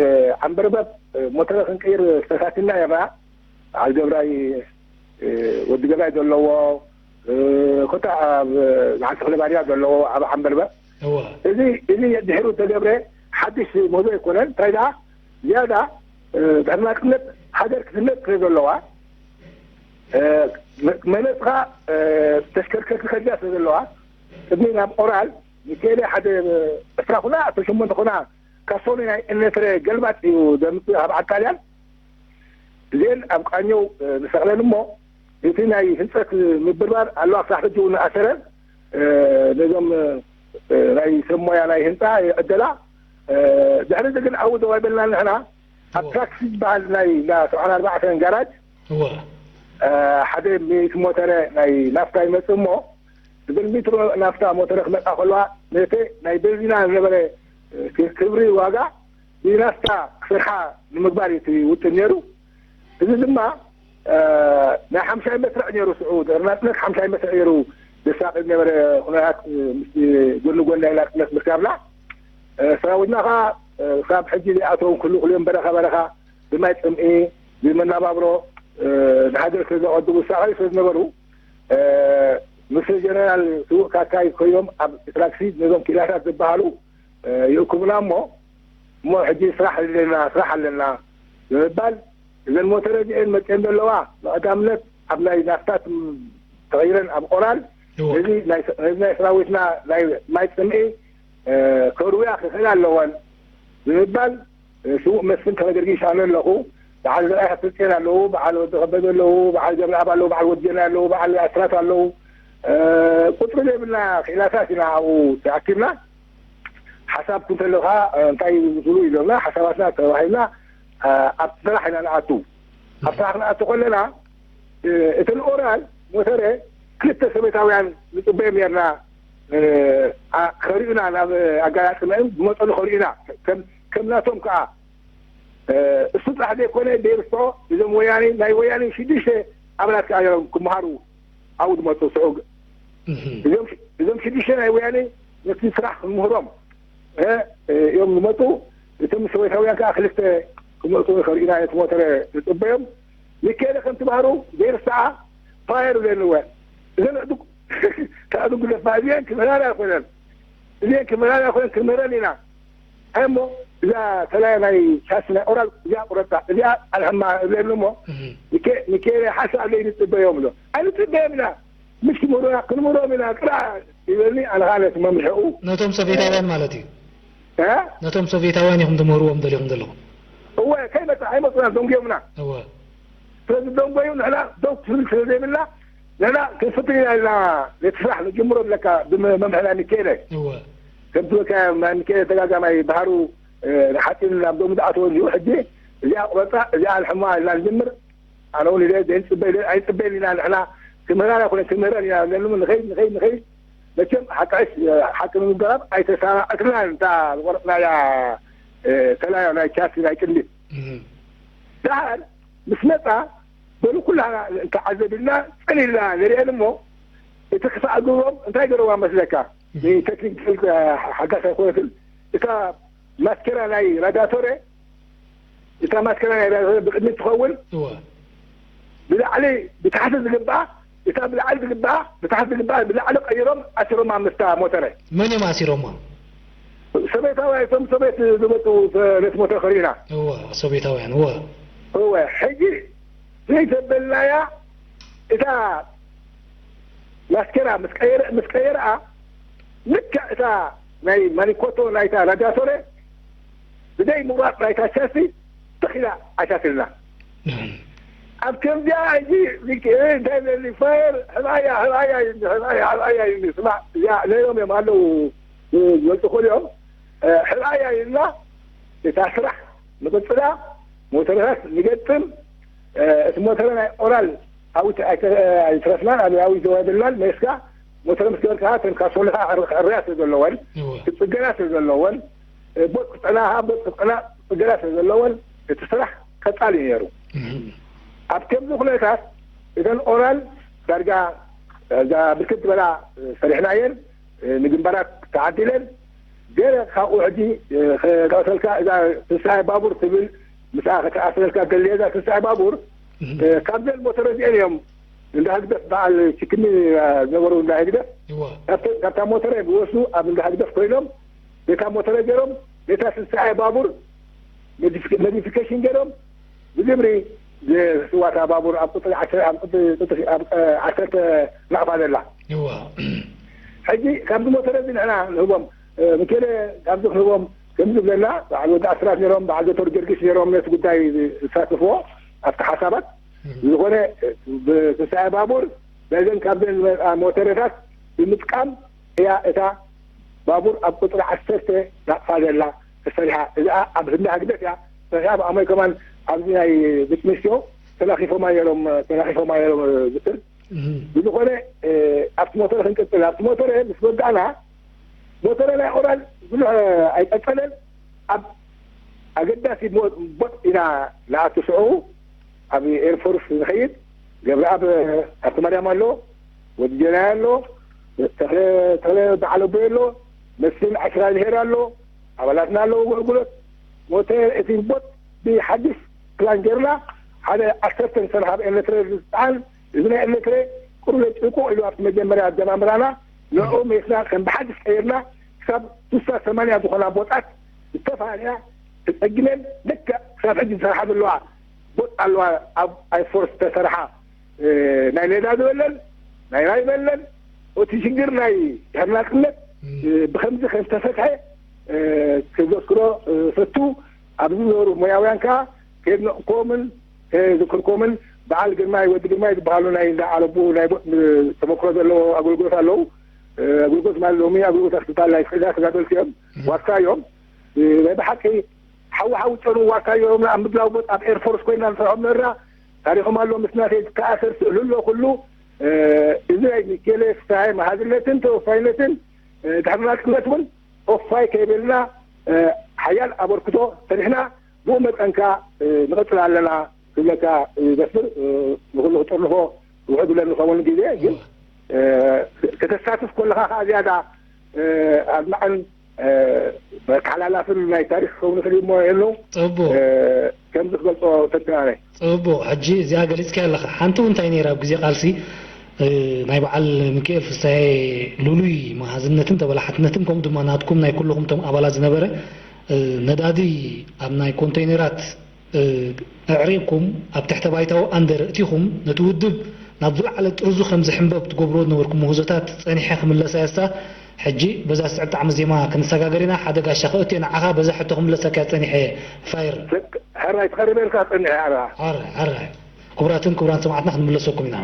ዓንበርበብ፣ እ፣ ሞተረ ክንቅይር ዝተሳሲና የራ፣ በዓል ገብራይ፣ እ፣ ወዲ ገብራይ ዘለዎ፣ እ፣ ኮታ ኣብ በዓል ተኽለ ባርያ ዘለዎ ኣብ ዓንበርበብ። እወ። እዚ፣ እዚ ድሕሩ ተገብረ ሓድሽ ምህዞ ኣይኮነን። እንታይ ደኣ ዝያዳ፣ እ፣ ድሕሪ ናጽነት ሃገር ክትህነጽ ስለ ዘለዋ፣ እ፣ መ-፣ መመጽኻ፣ እ፣ ተሽከርከርቲ ከድልያ ስለ ዘለዋ፣ ቅድሚ ናብ ኦራል ሚካኤለ ሓደ ዕስራ ኩና፣ ዕስራ ሸሞንተ ኩና ካሶኒ ናይ እነትረ ገልባጥ እዩ ዘምፅእ ካብ ዓድ ጣልያን። እዚአን ኣብ ቃኘው ንሰቕለን እሞ፣ እቲ ናይ ህንፀት ምብርባር ኣለዋ ክሳዕ ሕጂ እውን ኣሰረን ነዞም ናይ ሰብ ሞያ ናይ ህንፃ ይዕደላ። ድሕሪ እዚ ግን ዓው ዘዋይበልና ንሕና ኣብ ትራክሲ ዝበሃል ናይ እንዳ ሰብዓን ኣርባዕተን ጋራጅ ሓደ ሚእቲ ሞተረ ናይ ናፍታ ይመፅእ እሞ፣ እዘን ሚትሮ ናፍታ ሞተረ ክመፃ ከለዋ፣ ነቲ ናይ ቤንዚና ዝነበረ ክብሪ ዋጋ ብናፍታ ክሰርሓ ንምግባር እዩ እቲ ውጥን ነይሩ። እዚ ድማ ናይ ሓምሻይ መስርዕ ነይሩ። ስዑ ድሕሪ ናፅነት ሓምሻይ መስርዕ ነይሩ። ዘሳቂ ዝነበረ ኩነታት ምስ ጎኒ ጎኒ ናይ ናፅነት ምርካብና፣ ሰራዊትና ከዓ ክሳብ ሕጂ ዘይኣተዎም ክልኡ ክልኦም በረኻ በረኻ ብማይ ፅምኢ ብመናባብሮ ንሃገር ስለ ዘቐድሙ ዝሳቐዩ ስለ ዝነበሩ፣ ምስ ጀነራል ስዉእ ካካይ ኮይኖም ኣብ ትራክሲ ነዞም ኪላታት ዝበሃሉ ይእክቡና እሞ፣ እሞ ሕጂ ስራሕ ኣለና፣ ስራሕ ኣለና ብምባል እዘን ሞተረ እዚአን መፅአን ዘለዋ ብቐዳምነት ኣብ ናይ ናፍታት ተቐይረን ኣብ ኦራል ነዚ ናይ ሰራዊትና ናይ ማይ ፅምኢ ከርውያ ክኽእል ኣለወን ብምባል ስዉእ መስፍን ከመ ገርጊሽ ኣነ ኣለኹ። በዓል ዘርኣይ ሃብተፅዮን ኣለዉ፣ በዓል ወዲ ከበደ ኣለዉ፣ በዓል ገብረኣብ ኣለዉ፣ በዓል ወዲ ጀና ኣለዉ፣ በዓል ኣስራት ኣለዉ። ቁፅሪ ዘይብልና ክኢላታት ኢና ኣብኡ ተኣኪብና። ሓሳብ ክንተልኻ እንታይ ዝብሉ ኢሎምና፣ ሓሳባትና ተባሂልና ኣብቲ ስራሕ ኢና ንኣቱ። ኣብ ስራሕ ክንኣቱ ከለና እተን ኦራል ሞተረ ክልተ ሰበታውያን ንፅበዮም ነርና። ከሪኡና ናብ ኣጋላጥመን ዝመፀሉ ከሪኡና ከም ናቶም ከዓ እሱ ጥራሕ ዘይኮነ ደይርስዖ እዞም ወያኔ ናይ ወያኔ ሽዱሽተ ኣባላት ከዓ እዮም ክመሃሩ ኣብኡ ዝመፁ ስዑ እዞም ሽዱሽተ ናይ ወያኔ ነቲ ስራሕ ክምህሮም እዮም ዝመፁ። እቶም ሰበታውያን ከዓ ክልተ ክመፁ ከሪኡና ነቲ ሞተረ ንፅበዮም። ሚካኤለ ከም ትባህሩ ዘይርስዓ ፋየር ብለንወ እዘን ኣዕዱግ ተዕዱግ ግደፋ እዚአን ክምህራና ኣይኮነን። እዚአን ክምህራና ኣይኮነን ክንምህረን ኢና። ኣይ እሞ እዛ ተላያ ናይ ቻስ ናይ ኦራል እዚኣ ቁረጣ እዚኣ ኣልሕማ እብለኒ እሞ ሚካኤለ ሓሳብ ለይ ንፅበዮም ብሎ ኣይንፅበዮም ኢና። ምሽ ክምህሩና ክንምህሮም ኢና ጥራ ይበልኒ። ኣነ ከዓ ነቲ መምርሕኡ ነቶም ሶቬታውያን ማለት እዩ። ነቶም ሶቬታውያን ኢኹም ትምህርዎም ደሊኹም ዘለኹም። እወ ከይመፅእ ኣይመፁና ደንጉዮምና። እወ ስለዚ ደንጎዩ ንሕና ደው ትብል ስለ ዘይብልና ንሕና ክንፍትን ኢና ኢልና ነቲ ስራሕ ንጅምሮ ብለካ ብመምሕና ሚካኤለ እወ ከምቲ በልካ ናይ ሚካኤለ ተጋጋማይ ባህሩ ሓፂን ናብ ደሙ ዝኣተወ እንዲሁ ሕጂ እዚኣ ቁረፃ እዚኣ ንሕማ ኢልና ንጅምር። ኣነ እውን ኢለ ዘይንፅበ ኢለ ኣይንፅበን ኢና ንሕና ክምህራና ኮነ ክምህረን ኢና ለሉ ንኸይድ ንኸይድ ንኸይድ መቸም ሓቂ ሓቂ ንምገራብ ኣይተሰማማዕትናን እታ ዝቆረፅናያ ተላዮ ናይ ቻርሲ ናይ ቅድሚት ደሓር ምስ መፃ በሉ ኩላና እንተዓዘብልና ፅን ኢልና ንሪአን እሞ እቲ ክሳዕ ግብሮም እንታይ ገረዋ መስለካ ንቴክኒክ ሓጋስ ኣይኮነትን እታ ማስኬራ ናይ ራዳቶረ እታ ማስኬራ ናይ ራዳቶረ ብቅድሚት ትኸውን እወ ብላዕሊ ብታሕቲ ዝግብኣ እታ ብላዕሊ ዝግብኣ ብታሕቲ ዝግብኣ ብላዕሊ ቀይሮም ኣሲሮማ ምስታ ሞተረ መን እዮም ኣሲሮማ? ሰቤታውያን እቶም ሰቤት ዝመፁ ነቲ ሞተር ከሪእና እወ ሶቤታውያን እወ እወ ሕጂ ዘይተበልናያ እታ ማስኬራ ምስ ቀየረ ምስ ቀየረኣ ልክዕ እታ ናይ ማኒኮቶ ናይታ ራዲያቶረ ብደይ ምቑራፅ ናይታ ቻሲ ተኺላ ኣሻትልና ኣብ ከምዚኣ ሕጂ እንታይ ለኒ ፋየር ሕባያ ሕባያ ይኒ ሕባያ ሕባያ ይኒ ስማ እዚኣ ነዮም እዮም ኣለዉ ዝመፁ ክእሊኦም ሕባያ ይልና እታ ስራሕ ንቅፅላ ሞተረታት ንገጥም እቲ ሞተረ ናይ ኦራል ኣብኡ ኣይተረፍናን ኣብ ኣብኡ ዘዋይበልናን መሊስካ ሞተረ ምስ ገበርካ ተንካሶልካ ዕርያ ስለ ዘለወን ክፅገና ስለ ዘለወን ቦጥ ክፅዕና ቦጥ ክፅዕና ፅገና ስለ ዘለወን እቲ ስራሕ ቀፃሊ እዩ ነይሩ ኣብ ከምዚ ኩነታት እተን ኦራል ዳርጋ እዛ ብርክት ዝበላ ሰሪሕና እየን ንግንባራት ተዓዲለን ገለ ካብኡ ሕጂ ክጠቕሰልካ እዛ ትንሳኤ ባቡር ትብል ምስኣ ከተኣስረልካ ደልየ እዛ ትንሳኤ ባቡር ካብዘን ሞተረ እዚአን እዮም እንዳ ህግደፍ በዓል ችክኒ ዝነበሩ እንዳ ህግደፍ ካብታ ሞተረ ዝወስዱ ኣብ እንዳ ህግደፍ ኮይኖም ነታ ሞተረ ገይሮም ነታ ትንሳኤ ባቡር መዲፊኬሽን ገይሮም ብግብሪ ዝስዋታ ባቡር ኣብ ቁፅሪ ዓሰርተ ናቕፋ ዘላ ሕጂ ካብዚ ሞተረ እዚ ንሕና ንህቦም፣ እ፣ ምክኤለ ካብዚ ክንህቦም ከምዚ ዝብለና፣ በዓል ወዲ ኣስራት ነይሮም፣ በዓል ዶክተር ጊዮርጊስ ነይሮም ነቲ ጉዳይ ዝሳተፍዎ ኣብቲ ሓሳባት። ዝኾነ፣ እ፣ ብትንሳኤ ባቡር በዘን ካብዘን ዝመጻ ሞተረታት ብምጥቃም እያ እታ ባቡር ኣብ ቁጽሪ ዓሰርተ ናቕፋ ዘላ ተሰሪሓ። እዚኣ ኣብ ህንዲ ህግደፍ እያ ተሰሪሓ። ብኣሞይ ከማን ኣብዚ ናይ ደቂ ኣንስትዮ ተላኺፎማ ነይሮም፣ ተላኺፎማ ነይሮም፣ እ፣ ዝክር። እህ። ብዝኾነ፣ እ፣ ኣብቲ ሞተረ ክንቅጽል። ኣብቲ ሞተረ ምስ ወዳእና፣ ሞተረ ናይ ኦራል ብዙሕ ኣይቀጸለን። ኣብ ኣገዳሲ ሞ-፣ ቦጥ ኢና ንኣቱ። ሽዑ ኣብ ኤርፎርስ ንኸይድ፣ ገብረኣብ ሃብተማርያም ኣሎ፣ ወዲ ጀናይ ኣሎ፣ ተኽለ፣ ተኽለ በዓል ኣቦይ ኣሎ፣ መስፍን ኣሽራልሄር ኣሎ፣ ኣባላትና ኣለዉ። ኣገልግሎት ሞተር እቲ ቦጥ ብሓድሽ ፕላን ጌርና፣ ሓደ ዓሰርተ ሰብ ኣብ ኤርትራ ዝጸዓን፣ እዚ ናይ ኤርትራ ቁሩብ ጭቁ ኢሉ ኣብቲ መጀመርያ ኣጀማምራና፣ ንዕኡ መሊስና ከም ብሓድሽ ቀይርና፣ ክሳብ ስሳ ሰማንያ ዝኾና ቦጣት ዝተፈላለያ ተጸጊነን፣ ልክዕ ክሳብ ሕጂ ዝሰርሓ ዘለዋ ቦጥ ኣለዋ። ኣብ ኣይፎርስ ዝተሰርሓ፣ እ፣ ናይ ነዳዲ በለን፣ ናይ ማይ በለን፣ እቲ ሽግር ናይ ድሕሪ ናጽነት፣ እም። እ፣ ብኸምዚ ከም ዝተፈትሐ፣ እ፣ ክዘክሮ፣ እ፣ ፈቱ። ኣብዚ ዝነበሩ ሞያውያን ከኣ ከየድነቕኩዎምን ከየዝክርኩዎምን፣ በዓል ግርማይ፣ ወዲ ግርማይ ዝበሃሉ ናይ እንዳ ዓለቡ ናይ ቦጥ ተመክሮ ዘለዎ ኣገልግሎት ኣለዉ። እ፣ ኣገልግሎት ማለት ሎሚ ኣገልግሎት ኣስልጣን ናይ ፍሕዛ ተጋደልቲ እዮም። እም። ዋርሳይ እዮም። እ፣ ናይ ብሓቂ ሓዊ ሓዊ ጨኑ ዋርሳይ እዮም። ኣብ ምድላው ቦጥ ኣብ ኤርፎርስ ኮይና ንሰርሖም ነርና። ታሪኾም ኣሎ ምስ ናተይ ዝተኣሰር ስእሊ ኣሎ ኩሉ። እ፣ እዚ ናይ ሚኬለ ፍስሃየ መሃዝነትን ተወፋይነትን፣ እ፣ ድሕሪ ናጽነት እውን ኦፋይ ከይበልና፣ እ፣ ሓያል ኣበርክቶ ሰሪሕና፣ ብኡ መጠን ከኣ፣ እ፣ ንቐጽል ኣለና ክብለካ ይደፍር። እ፣ ንኹሉ ክጥርንፎ ውሑድ ብለን ዝኸውን ግዜ ግን፣ እ፣ ከተሳትፍ ከለኻ ከኣ ዝያዳ፣ እ፣ ኣድማዕን፣ እ፣ መተሓላላፍን ናይ ታሪኽ ክኸውን ይኽእል እዩ እሞ የሉ፣ ጽቡቕ። እ፣ ከምዚ ክገልጾ ፈትና ነይ። ጽቡቕ። ሕጂ እዚኣ ገሊጽካያ ኣለኻ። ሓንቲ እውን እንታይ ነይራ ኣብ ግዜ ቃልሲ፣ እ፣ ናይ በዓል ሚካኤል ፍስሃየ ልሉይ መሃዝነትን ተበላሓትነትን፣ ከምኡ ድማ ናትኩም ናይ ኩልኹም እቶም ኣባላት ዝነበረ፣ እ፣ ነዳዲ ኣብ ናይ ኮንተይነራት፣ እ፣ ኣዕሪቕኩም ኣብ ትሕተ ባይታዊ ኣንደር እቲኹም ነቲ ውድብ ናብ ዝለዓለ ጥርዙ ከም ዝሕምበብ ትገብርዎ ዝነበርኩም ምህዞታት ጸኒሐ ክምለሳ እያ። ሕጂ በዛ ስዕብ ጣዕሚ ዜማ ክንሰጋገር ኢና። ሓደ ጋሻ ከእትዮ ንዓኻ በዛ ሕቶ ክምለሰካ እየ ጸኒሐ። ፋይር። ሕራይ ትቐርብ ኢልካ ጸኒሐ። ሕራይ። ሕራይ፣ ሕራይ። ክቡራትን ክቡራን ሰማዕትና ክንምለሰኩም ኢና።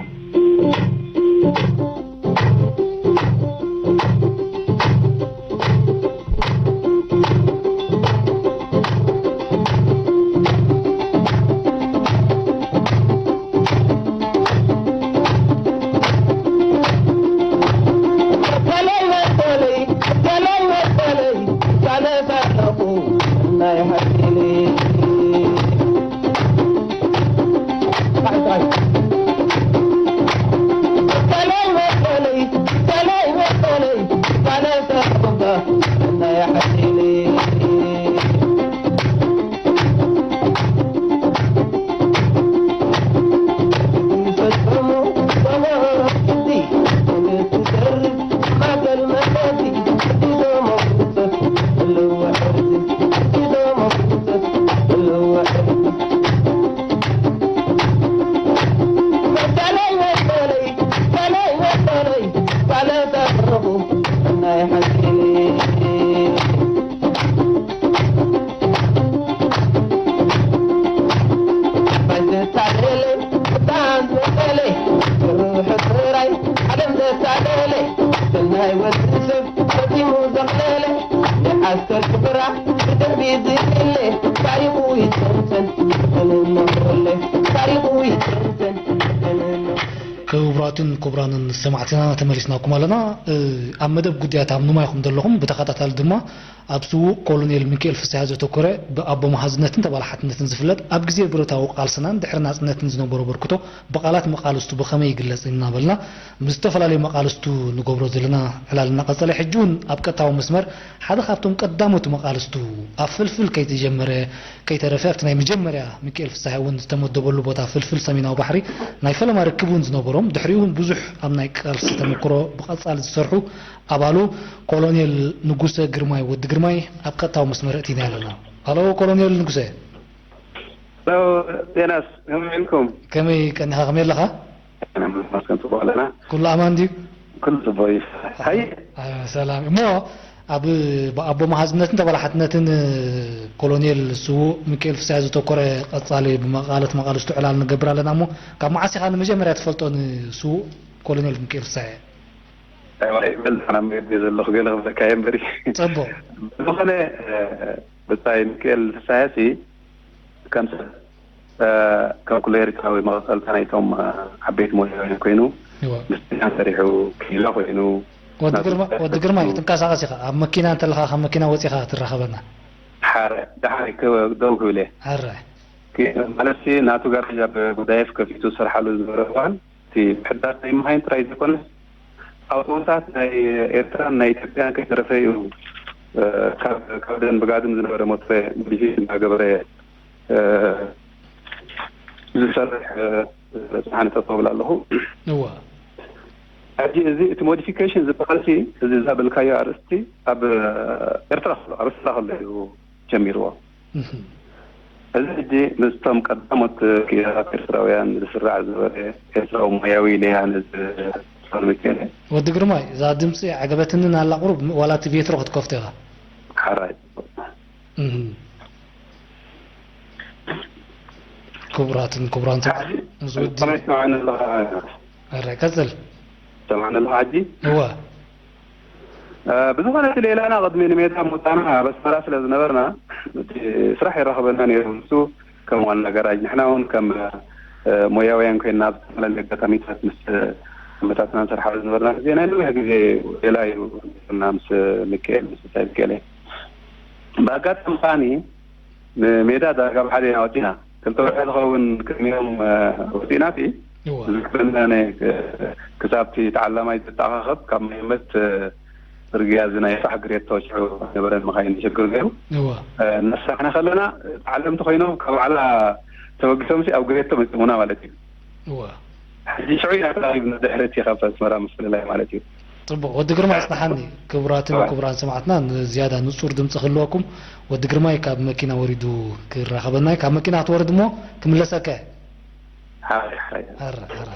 ክቡራትን ክቡራንን ሰማዕትና ተመሊስናኩም ኣለና። እ፣ ኣብ መደብ ጉዳያት ኣብ ንማይኹም ዘለኹም ብተኸታታሊ ድማ ኣብ ስዉእ ኮሎኔል ሚካኤል ፍስሃ ዘተኮረ ብኣቦ መሃዝነትን ተባላሓትነትን ዝፍለጥ ኣብ ግዜ ብረታዊ ቃልስናን ድሕሪ ናጽነትን ዝነበሮ በርክቶ ብቓላት መቓልስቱ ብኸመይ ይግለጽ እናበልና ምስ ዝተፈላለዩ መቓልስቱ ንገብሮ ዘለና ዕላል እናቐጸለ ሕጂ እውን ኣብ ቀጥታዊ መስመር ሓደ ካብቶም ቀዳሞት መቓልስቱ ኣብ ፍልፍል ከይተጀመረ ከይተረፈ ኣብቲ ናይ መጀመርያ ሚካኤል ፍስሃ እውን ዝተመደበሉ ቦታ ፍልፍል ሰሜናዊ ባሕሪ ናይ ፈለማ ርክብ እውን ዝነበሮም ድሕሪኡ እውን ብዙሕ ኣብ ናይ ቃልሲ ተመክሮ ብቐጻሊ ዝሰርሑ ኣባሉ ኮሎኔል ንጉሰ ግርማይ ወዲ ግርማይ ኣብ ቀጥታዊ መስመር እቲና ኣለና። ሃሎ ኮሎኔል ንጉሰ። ሄሎ ዮናስ፣ ከመይ ኢልኩም? ከመይ ቀኒኻ፣ ከመይ ኣለኻ? ኣነ መስከን ጽቡቕ ኣለና። ኩሉ ኣማን ድዩ? ኩሉ ጽቡቕ እዩ። ሃይ። ኣዮ፣ ሰላም። እሞ ኣብ ኣቦ መሃዝነትን ተበላሓትነትን ኮሎኔል ስዉእ ሚካኤል ፍስሃ ዘተኮረ ቀጻሊ ብመቃለት መቃልስቱ ዕላል ንገብር ኣለና። እሞ ካብ መዓስ ኢኻ ንመጀመርያ ትፈልጦ ንስዉእ ኮሎኔል ሚካኤል ፍስሃ? ይበል ኣና መገዲ ዘለኹ ገለ ክብለካ እየ እምበሪ። ጽቡቕ። ብዝኾነ ብጻይ ሚካኤል ፍስሃ ሲ ከም ሰብ ከም ኩሉ ኤርትራዊ መቐጸልታ ናይቶም ዓበይቲ ሞያውያን ኮይኑ፣ ምስ ጥልያን ሰሪሑ ኪላ ኮይኑ። ወዲ ግርማይ፣ ትንቀሳቐስ ኢኻ፣ ኣብ መኪና እንተለኻ ካብ መኪና ወጺኻ ትራኸበና። ሓራይ ደሓን ደው ክብል እየ። ሓራይ። ማለት ናቱ ጋራጅ ኣብ ጉዳየፍ ከፊቱ ዝሰርሓሉ ዝነበረ እዋን እቲ ምሕዳስ ናይ መኻይን ጥራይ ዘይኮነስ ኣውቶቡሳት ናይ ኤርትራን ናይ ኢትዮጵያን ከይተረፈ እዩ ካብ ካብ ደን ብጋድም ዝነበረ ሞትረ ሞዲፊ እናገበረ ዝሰርሕ ዝፀሓነ ጠጠው ብላ ኣለኹ። እዋ ሕጂ እዚ እቲ ሞዲፊኬሽን ዝበሃል ሲ እዚ እዛ በልካዮ ኣርእስቲ ኣብ ኤርትራ ከሎ ኣብ ኤርትራ ከሎ እዩ ጀሚርዎ። እዚ ሕጂ ምስቶም ቀዳሞት ክኢላታት ኤርትራውያን ዝስራዕ ዝነበረ ኤርትራዊ ሞያዊ ኢለያ ነዚ ሶልሚት ገለ። ወዲ ግርማይ፣ እዛ ድምጺ ዓገበትኒ ናላ ቁሩብ ዋላ እቲ ቬትሮ ክትከፍቶ ኢኻ። ሓራይ። እህ። ክቡራትን ክቡራን ተማሪ፣ እዚ ወዲ ከመይ ትሰምዓኒ ኣለኻ? ኣረ፣ ቀጽል። ትሰምዓኒ ኣለኻ ሕጂ? እወ። ብዝኾነ እቲ ሌላና ቅድሚ ንሜዳ ምውጻእና ኣብ ኣስመራ ስለ ዝነበርና እቲ ስራሕ የራኽበና ነይሩ። ንሱ ከም ዋና ጋራጅ ንሕና እውን ከም ሞያውያን ኮይንና ኣብ ዝተፈላለዩ ኣጋጣሚታት ምስ ኣመታትና ንሰርሓሉ ዝነበርና ግዜ ናይ ነዊሕ ግዜ ሌላ እዩ ነይሩና ምስ ሚካኤል ምስ ብጻይ ሚካኤል ብኣጋጣሚ ከዓኒ ንሜዳ ዳርጋ ብሓደ ኢና ወጺና። ክልተ ወርሒ ዝኸውን ቅድሚኦም ወጺእና እቲ ዝግበና ክሳብ እቲ ተዓላማይ ዘተኣኻኸብ ካብ መየመት ጽርግያ እዚ ናይ ፋሕ ግሬቶ ሽዑ ነበረን መኻይን ይሽግር ነይሩ። እናሰራሕና ከለና ተዓለምቲ ኮይኖም ካብ ባዕላ ተበጊሶም ሲ ኣብ ግሬቶ መጺሙና ማለት እዩ። ሕጂ ሽዑ ኢና ተራኺብና ድሕሪ እቲ ካብ ኣስመራ ምፍልላይ ማለት እዩ። ጽቡቕ ወዲ ግርማ ኣጽንሓኒ። ክቡራትን ክቡራን ሰማዕትና ንዝያዳ ንጹር ድምጺ ክህልወኩም ወዲ ግርማይ ካብ መኪና ወሪዱ ክራኸበና እዩ። ካብ መኪና ክትወርድ እሞ ክምለሰካ እየ። ሓራይ ሓራይ። ኣረ ኣረ።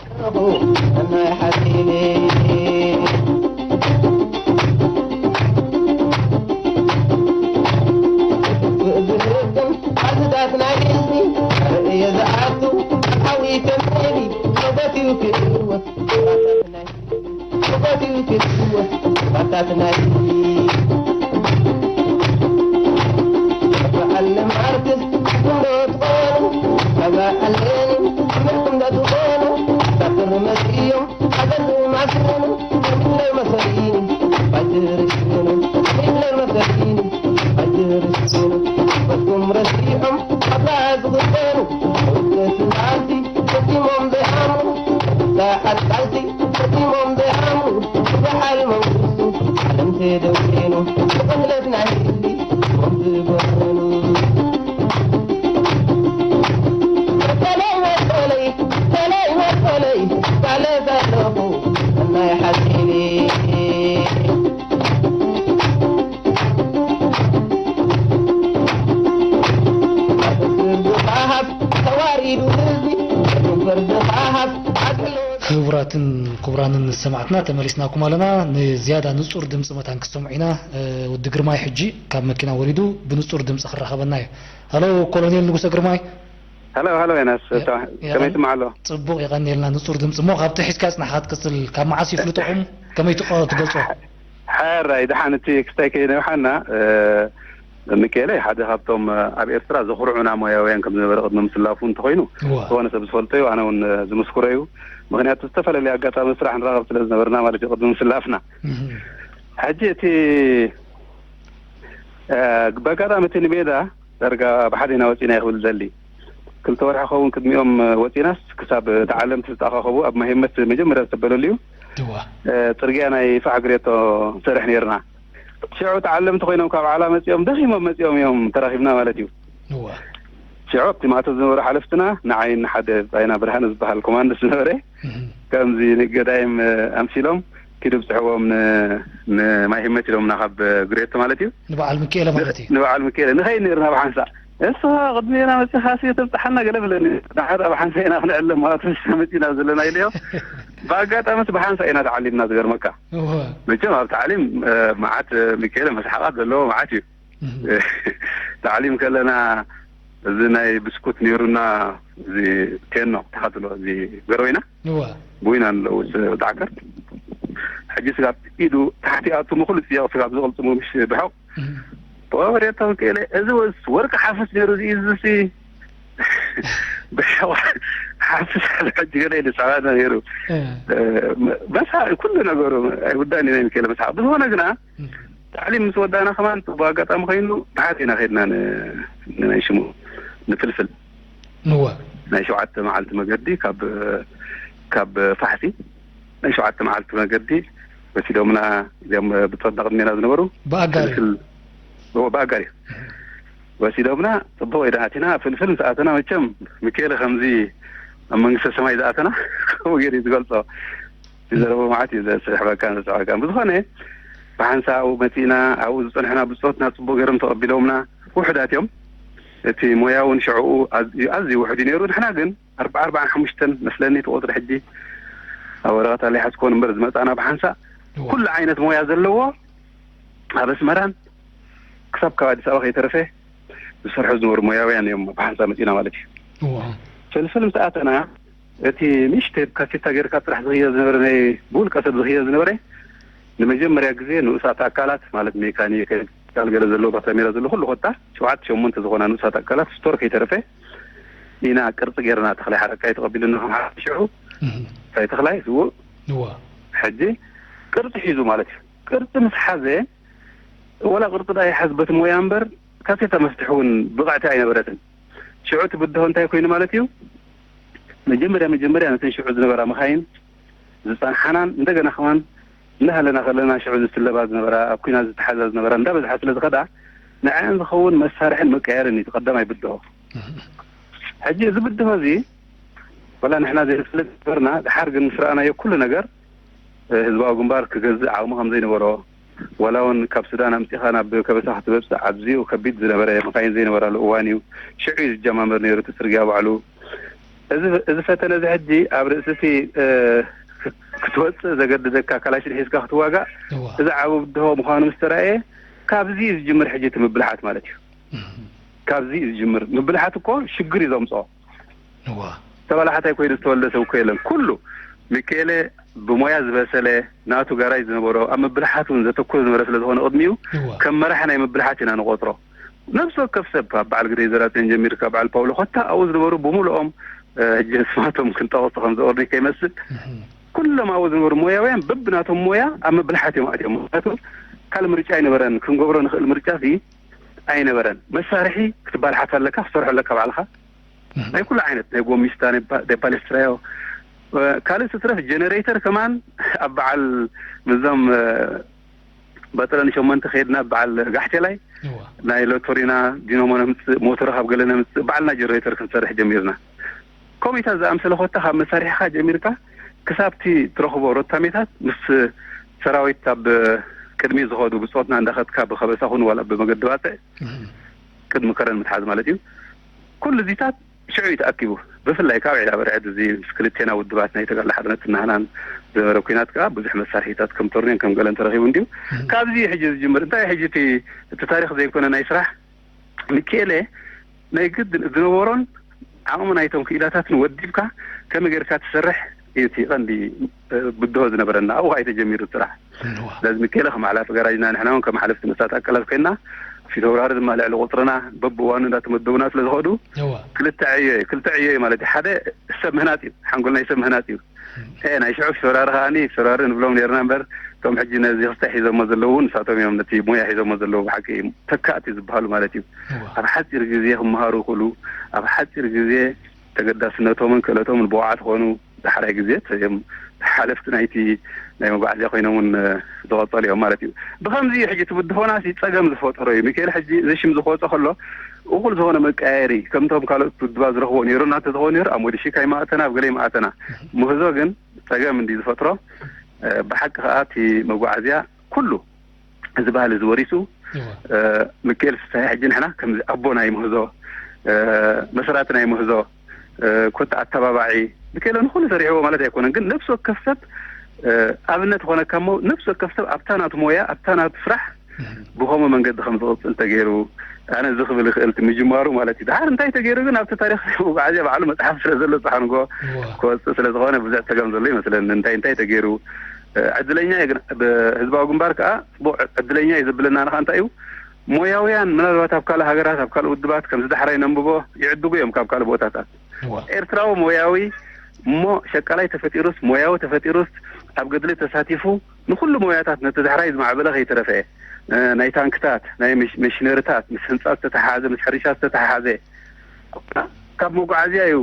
ክቡራትን ክቡራንን ሰማዕትና ተመሊስናኩም ኣለና። ንዝያዳ ንጹር ድምጺ መታን ክትሰምዑ ኢና። ወዲ ግርማይ ሕጂ ካብ መኪና ወሪዱ ብንጹር ድምጺ ክራኸበና እዩ። ሃሎ ኮሎኔል ንጉሰ ግርማይ። ሃሎ ሃሎ ዮናስ፣ ከመይ ትስማዕ ኣሎ? ጽቡቕ የቐንየልና ንጹር ድምጺ። እሞ ካብቲ ሒዝካ ጽናሕካ ትቅጽል፣ ካብ መዓስ ይፍልጥኹም? ከመይ ትቆ ትገልጾ? ሕራይ ደሓን እቲ ክስታይ ከይነውሓና ሚካኤለ ሓደ ካብቶም ኣብ ኤርትራ ዘኹርዑና ሞያውያን ከም ዝነበረ ቅድሚ ምስላፉ እንተኾይኑ ዝኾነ ሰብ ዝፈልጦ እዩ፣ ኣነ እውን ዝምስክሮ እዩ። ምክንያቱ ዝተፈላለዩ ኣጋጣሚ ስራሕ ንራኸብ ስለ ዝነበርና ማለት እዩ ቅድሚ ምስላፍና። ሕጂ እቲ ብኣጋጣሚ እቲ ንሜዳ ዳርጋ ብሓደ ኢና ወፂና ይኽብል ዘሊ ክልተ ወርሒ ኸውን ቅድሚኦም ወፂናስ ክሳብ ተዓለምቲ ዝተኣኻኸቡ ኣብ ማሂመት መጀመርያ ዝተበለሉ እዩ። ፅርግያ ናይ ፋሕ ግሬቶ ንሰርሕ ነይርና። ሽዑ ተዓለምቲ ኮይኖም ካብ ዓላ መፂኦም ደኺሞም መፂኦም እዮም ተራኺብና ማለት እዩ። ሽዑ ኣብቲ ማእተብ ዝነበሩ ሓለፍትና ንዓይን ሓደ ብጻይና ብርሃነ ዝበሃል ኮማንዶ ዝነበረ ከምዚ ንገዳይም ኣምሲሎም ኪዱ ብጽሕዎም ንማይ ህመት ኢሎምና ካብ ግሬቶ ማለት እዩ። ንበዓል ምክኤለ ማለት እዩ። ንበዓል ምክኤለ ንኸይድ ነርና ብሓንሳእ እሱ ቅድሜና መፂኻሲ ተብፅሓና ገለ ብለኒ። ንሓደ ኣብ ሓንሳ ኢና ክንዕለም ማለት መፂና ዘለና ኢለዮ። ብኣጋጣሚ እቲ ብሓንሳ ኢና ተዓሊምና። ዝገርመካ፣ እወ መቸም ኣብ ታዕሊም መዓት፣ ሚካኤለ፣ መስሓቓት ዘለዎ መዓት እዩ። እህ፣ ታዕሊም ከለና እዚ ናይ ብስኩት ነይሩና፣ እዚ ቴኖ ተኸትሎ፣ እዚ ገረወይና እወ ብዊና ንለውስ ዳዕከር። ሕጂ ስጋብ ኢዱ ታሕቲ ኣቱሙ ኩሉ ፅያቕ ስጋብ ዝቕልፅሙ ምሽ ብሐቕ እህ፣ ወሬቶም ክእለ። እዚ ወስ ወርቂ ሓፍስ ነይሩ፣ እዚ እዚ ሲ ብሐቕ ሓፍስ። ሕጂ ገለ ኢሉ ሰባና ነይሩ። እ፣ መሳ ኩሉ ነገሩ ኣይውዳን እዩ ናይ ሚካኤለ መስሓቕ። ብዝኾነ ግና እህ፣ ታዕሊም ምስ ወዳእና ከማን ብኣጋጣሚ ኮይኑ ብሓት ኢና ከድና ን-፣ ንናይ ሽሙ ንፍልፍል እወ ናይ ሸውዓተ መዓልቲ መገዲ ካብ ካብ ፋሕሲ ናይ ሸውዓተ መዓልቲ መገዲ ወሲዶምና። እዚኦም ብጾት ቅድሜና ዝነበሩ ብኣጋሪ ፍልፍል ብኣጋሪ ወሲዶምና። ጽቡቕ ኢና ኣቲና። ፍልፍል ምስ ኣተና መቸም ሚካኤለ ከምዚ ኣብ መንግስተ ሰማይ ዝኣተና ከምኡ ገይሩ እዩ ዝገልጾ። ዝዘረቦ መዓት እዩ ዘስሕበካን ዘስሕበካን። ብዝኾነ ብሓንሳእ ኣብኡ መጺእና፣ ኣብኡ ዝጸንሑና ብጾትና ጽቡቕ ገይሮም ተቐቢሎምና። ውሑዳት እዮም። እቲ ሞያ እውን ሽዕኡ ኣዝዩ ኣዝዩ ውሑድ እዩ ነይሩ። ንሕና ግን ኣርባዓ ኣርባዓን ሓሙሽተን መስለኒ እቲ ቁጽሪ ሕጂ ኣብ ወረቐት ኣለይሓዝኮን እምበር ዝመጻና ብሓንሳእ ኩሉ ዓይነት ሞያ ዘለዎ ኣብ ኣስመራን ክሳብ ካብ ኣዲስ ኣበባ ከይተረፈ ዝሰርሑ ዝነበሩ ሞያውያን እዮም ብሓንሳእ መጺእና ማለት እዩ። እወ ፍልፍል ምስ ኣተና እቲ ንእሽተይ ካሴታ ጌርካ ጥራሕ ዝኽየድ ዝነበረ ናይ ብውልቀ ሰብ ዝኽየድ ዝነበረ ንመጀመርያ ግዜ ንኡሳት ኣካላት ማለት ሜካኒክ፣ ኤሌክትሪካል ገለ ዘለዎ ካሜራ ዘለዎ ኩሉ ኮታ ሸውዓተ ሸሞንተ ዝኾና ንኡሳት ኣካላት ስቶር ከይተረፈ ኢና ቅርጺ ጌርና። ተኽላይ ሓረካ እዩ ተቐቢሉና ከም ሓንቲ ሽዑ እህ፣ እንታይ ተኽላይ ስውእ እወ ሕጂ ቅርጺ ሒዙ ማለት እዩ። ቅርጺ ምስ ሓዘ ወላ ቅርጺ ዳ ይሓዝ በቲ ሞያ እምበር ካሴታ መፍትሒ እውን ብቕዕቲ ኣይነበረትን። ሽዑ እቲ ብድሆ እንታይ ኮይኑ ማለት እዩ? መጀመርያ መጀመርያ ነተን ሽዑ ዝነበራ መኻይን ዝጸንሓናን እንደገና ከማን እንዳሃለና ከለና ሽዑ ዝስለባ ዝነበራ ኣብ ኲናት ዝተሓዛ ዝነበራ እንዳበዝሓ ስለ ዝኸዳ ንዐን ዝኸውን መሳርሕን መቀየርን እዩ እቲ ቀዳማይ ብድሆ። ሕጂ እዚ ብድሆ እዚ ወላ ንሕና ዘይንፈልጥ ነበርና፣ ድሓር ግን ምስ ረኣናዮ ኩሉ ነገር ህዝባዊ ግንባር ክገዝእ ዓቕሚ ከም ዘይነበሮ፣ ዋላ እውን ካብ ሱዳን ኣምጺኻ ናብ ከበሳ ክትበጽእ ኣዝዩ ከቢድ ዝነበረ መኻይን ዘይነበራሉ እዋን እዩ። ሽዑ እዩ ዝጀማመር ነይሩ እቲ ጽርግያ ባዕሉ። እዚ እዚ ፈተነ እዚ ሕጂ ኣብ ርእሲ እቲ ክትወጽእ ዘገድደካ ካላሽን ሒዝካ ክትዋጋእ እዋ እዚ ዓቢ ብድሆ ምዃኑ ምስ ተራእየ ካብዚ እዩ ዝጅምር ሕጂ እቲ ምብልሓት ማለት እዩ። እህ፣ ካብዚ እዩ ዝጅምር። ምብልሓት እኮ ሽግር እዩ ዘምጽኦ። እዋ ተባላሓታይ ኮይኑ ዝተወልደ ሰብ እኮ የለን። ኩሉ ሚካኤለ ብሞያ ዝበሰለ ናቱ ጋራጅ ዝነበሮ ኣብ ምብልሓት እውን ዘተኩር ዝነበረ ስለ ዝኾነ ቅድሚኡ እዋ ከም መራሕ ናይ ምብልሓት ኢና ንቆጥሮ። ነብሲ ወከፍ ሰብ ካብ በዓል ግደይ ዘራጽዮን ጀሚርካ በዓል ፓውሎ ኮታ ኣብኡ ዝነበሩ ብምሉኦም ሕጂ ስማቶም ክንጠቕሱ ከም ዝኦርኒ ከይመስል እህ፣ ኩሎም ኣብኡ ዝነበሩ ሞያውያን በብናቶም ሞያ ኣብ ምብልሓት እዮም ኣትዮም። ምክንያቱ ካልእ ምርጫ ኣይነበረን። ክንገብሮ ንኽእል ምርጫ ሲ ኣይነበረን። መሳርሒ ክትባልሓት ኣለካ፣ ክትሰርሖ ኣለካ ባዕልኻ። ናይ ኩሉ ዓይነት ናይ ጎሚስታ ናይ ባ- ናይ ፓሌስትራዮ ካልእ ስትረፍ ጀነሬተር ከማን ኣብ በዓል ምዞም በጥረ ንሸሞንተ ከይድና በዓል ጋሕቴላይ ናይ ሎቶሪና ዲኖሞ ነምፅእ ሞተር ካብ ገለ ነምፅእ በዓልና ጀነሬተር ክንሰርሕ ጀሚርና። ኮሚታት ዝኣምሰለ ኮታ ካብ መሳሪሕኻ ጀሚርካ ክሳብቲ ትረኽቦ ሮታሜታት ምስ ሰራዊት ኣብ ቅድሚ ዝኸዱ ብፆትና እንዳኸድካ ብከበሳ ኹን ዋላ ብመገዲ ባፅዕ ቅድሚ ከረን ምትሓዝ ማለት እዩ። ኩሉ እዚታት ሽዑ እዩ ተኣኪቡ። ብፍላይ ካብ ዒላ በርዕድ እዚ ምስ ክልቴና ውድባት ናይ ተጋድሎ ሓርነት እናሃናን ዝነበረ ኲናት ከዓ ብዙሕ መሳርሒታት ከም ቶርኔን ከም ገለን ተረኺቡ እንድዩ። ካብዚ እዩ ሕጂ ዝጅምር። እንታይ ሕጂ እቲ እቲ ታሪኽ ዘይኮነ ናይ ስራሕ ሚኪኤለ ናይ ግድን ዝነበሮን ዓቕሚ ናይቶም ክኢላታትን ወዲብካ ከመይ ጌርካ ትሰርሕ እዩ እቲ ቀንዲ ብድሆ ዝነበረና። ኣብኡ ኣይተጀሚሩ ስራሕ። ስለዚ ሚኪኤለ ከም ሓላፊ ጋራጅና ንሕና እውን ከም ሓለፍቲ ንሳት ኣካላት ኮይና ፊተውራሪ ድማ ልዕሊ ቁፅርና በብእዋኑ እንዳተመደቡና ስለ ዝኸዱ ክልተ ዕዮ እዩ። ክልተ ዕዮ እዩ ማለት እዩ። ሓደ ሰብ ምህናፅ እዩ። ሓንጎል ናይ ሰብ ምህናፅ እዩ። ናይ ሽዑ ፊተውራሪ ከዓኒ ፊተውራሪ ንብሎም ነርና እምበር እቶም ሕጂ ነዚ ክስታይ ሒዞሞ ዘለዉ ንሳቶም እዮም ነቲ ሞያ ሒዞሞ ዘለዉ ብሓቂ ተካእቲ ዝበሃሉ ማለት እዩ። ኣብ ሓፂር ግዜ ክመሃሩ ይኽእሉ። ኣብ ሓፂር ግዜ ተገዳስነቶምን ክእለቶምን ብቑዓት ክኾኑ ዳሕራይ ግዜ እዮም ሓለፍቲ ናይቲ ናይ መጓዓዝያ ኮይኖም እውን ዝቐፀሉ እዮም ማለት እዩ። ብከምዚ እዩ ሕጂ እቲ ብድሆና ሲ ፀገም ዝፈጠሮ እዩ። ሚካኤል ሕጂ እዚ ሽም ዝክወፀ ከሎ እኹል ዝኾነ መቀያየሪ ከምቶም ካልኦት ውድባት ዝረኽቦ ነይሩ እናተዝኸውን ነይሩ ኣብ ሞዲሽካ ይማእተና ኣብ ገለ ይማእተና ምህዞ ግን ፀገም እንዲ ዝፈጥሮ ብሓቂ ከዓ እቲ መጓዓዝያ ኩሉ እዚ ባህሊ እዚ ወሪሱ ምክኤል ፍስሃ ሕጂ ንሕና ከምዚ ኣቦ ናይ ምህዞ፣ መስራቲ ናይ ምህዞ፣ ኮታ ኣተባባዒ፣ ብከለ ንኹሉ ሰሪሕዎ ማለት ኣይኮነን። ግን ነፍሲ ወከፍ ሰብ ኣብነት ኾነካ እሞ፣ ነፍሲ ወከፍ ሰብ ኣብታ ናቱ ሞያ፣ ኣብታ ናቱ ስራሕ ብኸምኡ መንገዲ ከም ዝቕፅል ተገይሩ፣ ኣነ እዚ ክብል ይኽእል እቲ ምጅማሩ ማለት እዩ። ድሓር እንታይ ተገይሩ ግን ኣብቲ ታሪኽ መጓዓዝያ ባዕሉ መፅሓፍ ስለ ዘሎ ፃሕንጎ ክወፅእ ስለ ዝኾነ ብዙሕ ፀገም ዘሎ ይመስለኒ። እንታይ እንታይ ተገይሩ ዕድለኛ እዩ ግን ብህዝባዊ ግንባር ከዓ ፅቡቅ ዕድለኛ እዩ ዘብለና ንካ እንታይ እዩ ሞያውያን ምናልባት ኣብ ካልእ ሃገራት ኣብ ካልእ ውድባት ከምዚ ዳሕራይ ነንብቦ ይዕድጉ እዮም ካብ ካልእ ቦታታት። ኤርትራዊ ሞያዊ እሞ ሸቃላይ ተፈጢሩስ ሞያዊ ተፈጢሩስ ኣብ ገድሊ ተሳቲፉ ንኩሉ ሞያታት ነቲ ዳሕራይ ዝማዕበለ ከይተረፈ ናይ ታንክታት ናይ መሽነርታት ምስ ህንፃ ዝተተሓሓዘ ምስ ሕርሻ ዝተተሓሓዘ ካብ መጓዓዝያ እዩ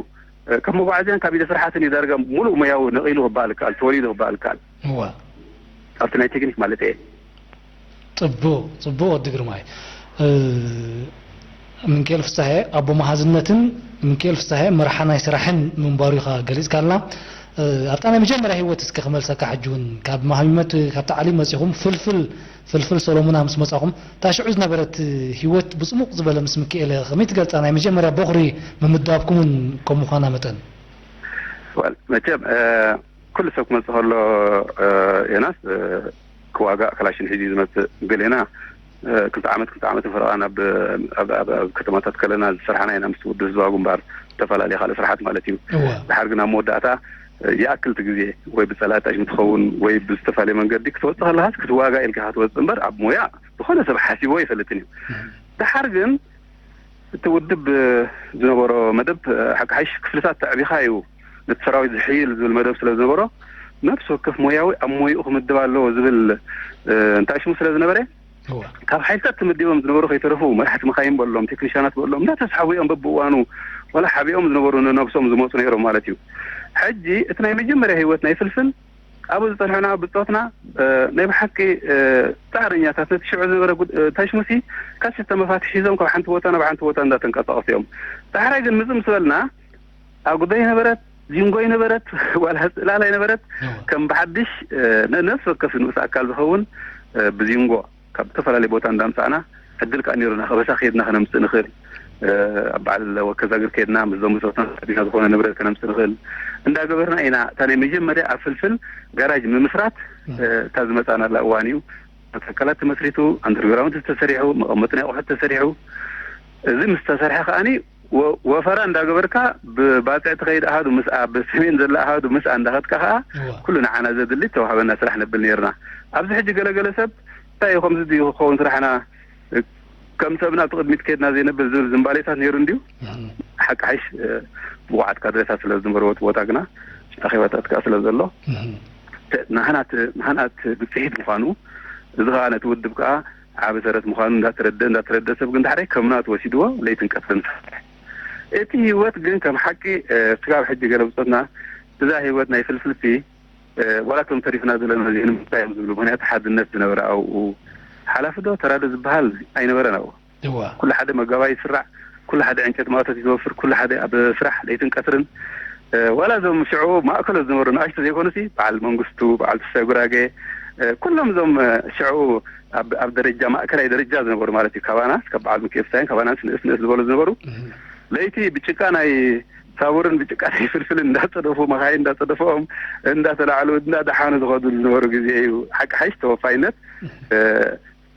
ካብ መጓዓዝያን ካብ ኢደ ስርሓትን እዩ ዳርጋ ሙሉእ ሞያዊ ነቒሉ ክበሃል ይከኣል ተወሊዱ ክበሃል ይከኣል። እዋ ኣብቲ ናይ ቴክኒክ ማለት እየ። ጽቡቕ ጽቡቕ ወዲ ግርማይ። ምንኬል ፍሳሄ ኣቦ መሃዝነትን ምንኬል ፍሳሄ መርሓ ናይ ስራሕን ምንባሩ ኢኻ ገሊጽካልና። ኣብታ ናይ መጀመርያ ህይወት እስከ ክመልሰካ ሕጂ እውን ካብ መሃሚመት ካብ ተዓሊም መጺኹም ፍልፍል ፍልፍል ሰሎሙና ምስ መጻኹም እታ ሽዑ ዝነበረት ህይወት ብጽሙቕ ዝበለ ምስ ምክኤለ ከመይ ትገልጻ ናይ መጀመርያ ቦኽሪ ምምዳብኩምን ከም ምዃና መጠን። መቸም ኩሉ ሰብ ክመፅእ ከሎ ዮናስ ክዋጋእ ክላሽን ሒዙ ዝመፅእ ገሌና ክልተ ዓመት ክልተ ዓመት ፈረቓ ናብ ኣብ ከተማታት ከለና ዝሰርሓና ኢና ምስ ውድብ ህዝባዊ ግንባር ዝተፈላለየ ካልእ ስራሓት ማለት እዩ። ድሓር ግን ኣብ መወዳእታ ይኣክል እቲ ግዜ ወይ ብፀላኢ ጣሽም ትኸውን ወይ ብዝተፈላለየ መንገዲ ክትወፅእ ከለኻስ ክትዋጋእ ኢልካ ክትወፅእ እምበር ኣብ ሞያ ዝኾነ ሰብ ሓሲብዎ ኣይፈልጥን እዩ። ድሓር ግን እቲ ውድብ ዝነበሮ መደብ ሓቂ ሓይሽ ክፍልታት ተዕቢኻ እዩ ነቲ ሰራዊት ዝሕይል ዝብል መደብ ስለ ዝነበሮ ነብሲ ወከፍ ሞያዊ ኣብ ሞይኡ ክምድብ ኣለዎ ዝብል እንታይ ሽሙ ስለ ዝነበረ ካብ ሓይልታት ተመዲቦም ዝነበሩ ከይተረፉ መራሕቲ መኻይን በሎም ቴክኒሻናት በሎም እንዳተስሓቡ እዮም በብእዋኑ ዋላ ሓቢኦም ዝነበሩ ንነብሶም ዝመፁ ነይሮም ማለት እዩ። ሕጂ እቲ ናይ መጀመርያ ህይወት ናይ ፍልፍል ኣብኡ ዝፀንሑና ብፆትና ናይ ብሓቂ ፃዕረኛታት ነቲ ሽዑ ዝነበረ እንታይ ሽሙሲ ካብ ሽተ መፋትሒ ሒዞም ካብ ሓንቲ ቦታ ናብ ሓንቲ ቦታ እንዳተንቀሳቀሱ እዮም። ዳሕራይ ግን ምፅእ ምስ በልና ኣጉዶ ይነበረት ዚንጎ ይነበረት ዋላ ፅላላ ይነበረት ከም ብሓድሽ ነነፍሲ ወከፍ ንኡስ ኣካል ዝኸውን ብዚንጎ ካብ ዝተፈላለየ ቦታ እንዳምፃእና ዕድል ከዓ ነይሩና ከበሳ ከይድና ከነምፅእ ንኽእል ኣብ በዓል ወከዛግር ከይድና ምስዞም ብፆትና ዲና ዝኾነ ንብረት ከነምፅእ ንኽእል እንዳገበርና ኢና እታ ናይ መጀመርያ ኣብ ፍልፍል ጋራጅ ምምስራት እታ ዝመፃናላ እዋን እዩ። ኣካላት ተመስሪቱ ኣንደርግራውንድ ተሰሪሑ መቐመጢ ናይ ኣቑሑት ተሰሪሑ እዚ ምስ ተሰርሐ ከዓኒ ወፈራ እንዳገበርካ ብባፅዕ ትኸይድ ኣሃዱ ምስኣ ብሰሜን ዘላ ኣሃዱ ምስኣ እንዳኸድካ ከዓ ኩሉ ንዓና ዘድሊ ተዋህበና ስራሕ ነብል ነርና። ኣብዚ ሕጂ ገለገለ ሰብ እንታይ እዩ ከምዚ ድዩ ክኸውን ስራሕና ከም ሰብ ናብ ቅድሚት ከድና ዘይነብል ዝብል ዝንባሌታት ነይሩ እንድዩ። ሓቂ ሓይሽ ብቑዓት ካድሬታት ስለ ዝነበርዎ እቲ ቦታ ግና ኣኼባታት ከዓ ስለ ዘሎ ናህናት ናህናት ብፅሒት ምዃኑ እዚ ከዓ ነቲ ውድብ ከዓ ዓቢ ሰረት ምዃኑ እንዳተረደ እንዳተረደ ሰብ ግን ዳሕራይ ከም ናቱ ወሲድዎ ለይትን ቀትርን ዝሰርሕ እቲ ህይወት ግን ከም ሓቂ ስጋብ ሕጂ ገለ ብፆትና እዛ ህይወት ናይ ፍልፍልቲ ዋላ እቶም ተሪፍና ዘለና እዚ ንምንታይ እዮም ዝብሉ ምክንያቱ ሓድነት ዝነበረ ኣብኡ ሓላፊ ዶ ተራዶ ዝበሃል ኣይነበረን ኣብኡ ኩሉ ሓደ መጋባይ ይስራዕ ኩሉ ሓደ ዕንጨት ማእቶት ይዝወፍር ኩሉ ሓደ ኣብ ስራሕ ለይትን ቀትርን ዋላ እዞም ሽዑ ማእከሎት ዝነበሩ ንኣሽቱ ዘይኮኑሲ በዓል መንግስቱ በዓል ተስፋይ ጉራጌ ኩሎም እዞም ሽዑ ኣብ ደረጃ ማእከላይ ደረጃ ዝነበሩ ማለት እዩ ካባናስ ካብ በዓል ምክኤል ፍሳይን ካባናስ ንእስ ንእስ ዝበሉ ዝነበሩ ለይቲ ብጭቃ ናይ ሳቡርን ብጭቃ ናይ ፍልፍልን እንዳፀደፉ መኻይን እንዳፀደፈኦም እንዳተላዕሉ እንዳደሓኑ ዝኸዱ ዝነበሩ ግዜ እዩ ሓቂ ሓይሽ ተወፋይነት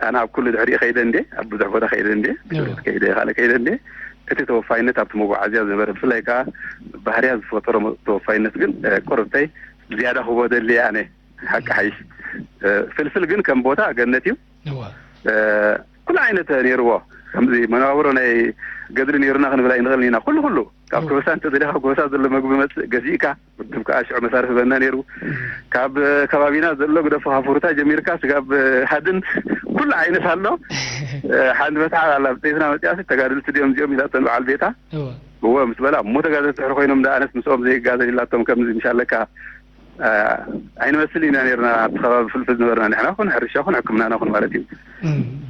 ኣነ ኣብ ኩሉ ድሕሪኡ ከይደ እንዴ ኣብ ብዙሕ ቦታ ከይደ እንዴ ከይደ ካልእ ከይደ እንዴ እቲ ተወፋይነት ኣብቲ መጓዓዝያ ዝነበረ ብፍላይ ከዓ ባህርያ ዝፈጠሮ ተወፋይነት ግን ቁርብተይ ዝያዳ ክቦ ደሊ ኣነ ሓቂ ሓይሽ ፍልፍል ግን ከም ቦታ ገነት እዩ ኩሉ ዓይነት ነይርዎ ከምዚ መነባብሮ ናይ ገድሊ ነይሩና ክንብል ኣይንኽእልን ኢና ኩሉ ኩሉ ካብ ከበሳ እንተደሊኻ ከበሳ ዘሎ መግቢ መፅእ ገዚእካ ውድብ ከዓ ሽዑ መሳርሒ በና ነይሩ ካብ ከባቢና ዘሎ ግደፎ ካብ ፍሩታ ጀሚርካ ስጋብ ሃድን ኩሉ ዓይነት ኣሎ ሓንቲ መትሓ ኣላ ብፀይትና መፅያሲ ተጋደልቲ ድዮም እዚኦም ኢላቶም በዓል ቤታ እወ ምስ በላ እሞ ተጋደልቲ ድሕሪ ኮይኖም ዳ ኣነስ ምስኦም ዘይጋደል ኢላቶም ከምዚ ምሽ ኣለካ ኣይንመስል ኢና ነርና ኣብቲ ከባቢ ፍልፍል ዝነበርና ንሕና ኩን ሕርሻ ኩን ሕክምናና ኩን ማለት እዩ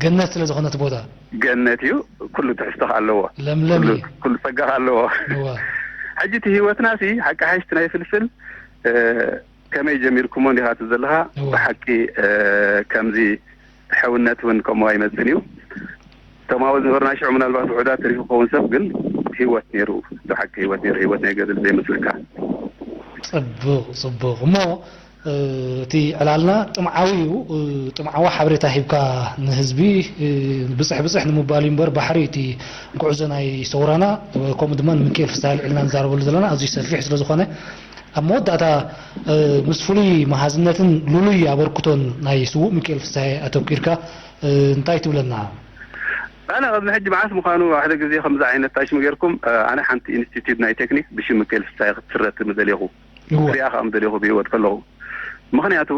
ገነት ስለ ዝኾነት ቦታ ገነት እዩ ኩሉ ትሕዝቶ ኣለዎ ለምለም እዩ ኩሉ ጸጋ ኣለዎ ሕጂ እቲ ህይወትና ሲ ሓቂ ሓሽቲ ናይ ፍልፍል ከመይ ጀሚርኩሞ እንዲኻ ትዘለኻ ብሓቂ ከምዚ ሕውነት እውን ከምኡ ኣይመጽእን እዩ። እቶም ኣብኡ ዝነበሩ ናይ ሽዑ ምናልባት ውሑዳት ተሪፉ ክኸውን ሰብ ግን ህይወት ነይሩ፣ ብሓቂ ህይወት ነይሩ፣ ህይወት ናይ ገድል ዘይመስለካ። ጽቡቕ ጽቡቕ እሞ እቲ ዕላልና ጥምዓዊ እዩ። ጥምዓዊ ሓበሬታ ሂብካ ንህዝቢ ብፅሕ ብፅሕ ንምባል እዩ እምበር ባሕሪ እቲ ጉዕዞ ናይ ሰውራና ከምኡ ድማ ንምክኤል ፍስሃ ልዕልና ንዛረበሉ ዘለና ኣዝዩ ሰፊሕ ስለዝኾነ ኣብ መወዳእታ ምስ ፍሉይ መሃዝነትን ልሉይ ኣበርክቶን ናይ ስዉእ ምክኤል ፍስሃ ኣተኪርካ እንታይ ትብለና? ኣነ ቅድሚ ሕጂ መዓስ ምዃኑ ሓደ ግዜ ከምዚ ዓይነት ታሽሙ ጌርኩም ኣነ ሓንቲ ኢንስቲትዩት ናይ ቴክኒክ ብሽም ምክኤል ፍስሃ ክትስረት ምደልኹ ክሪኣ ከዓ ምደልኹ ብህይወት ከለኹ ምኽንያቱ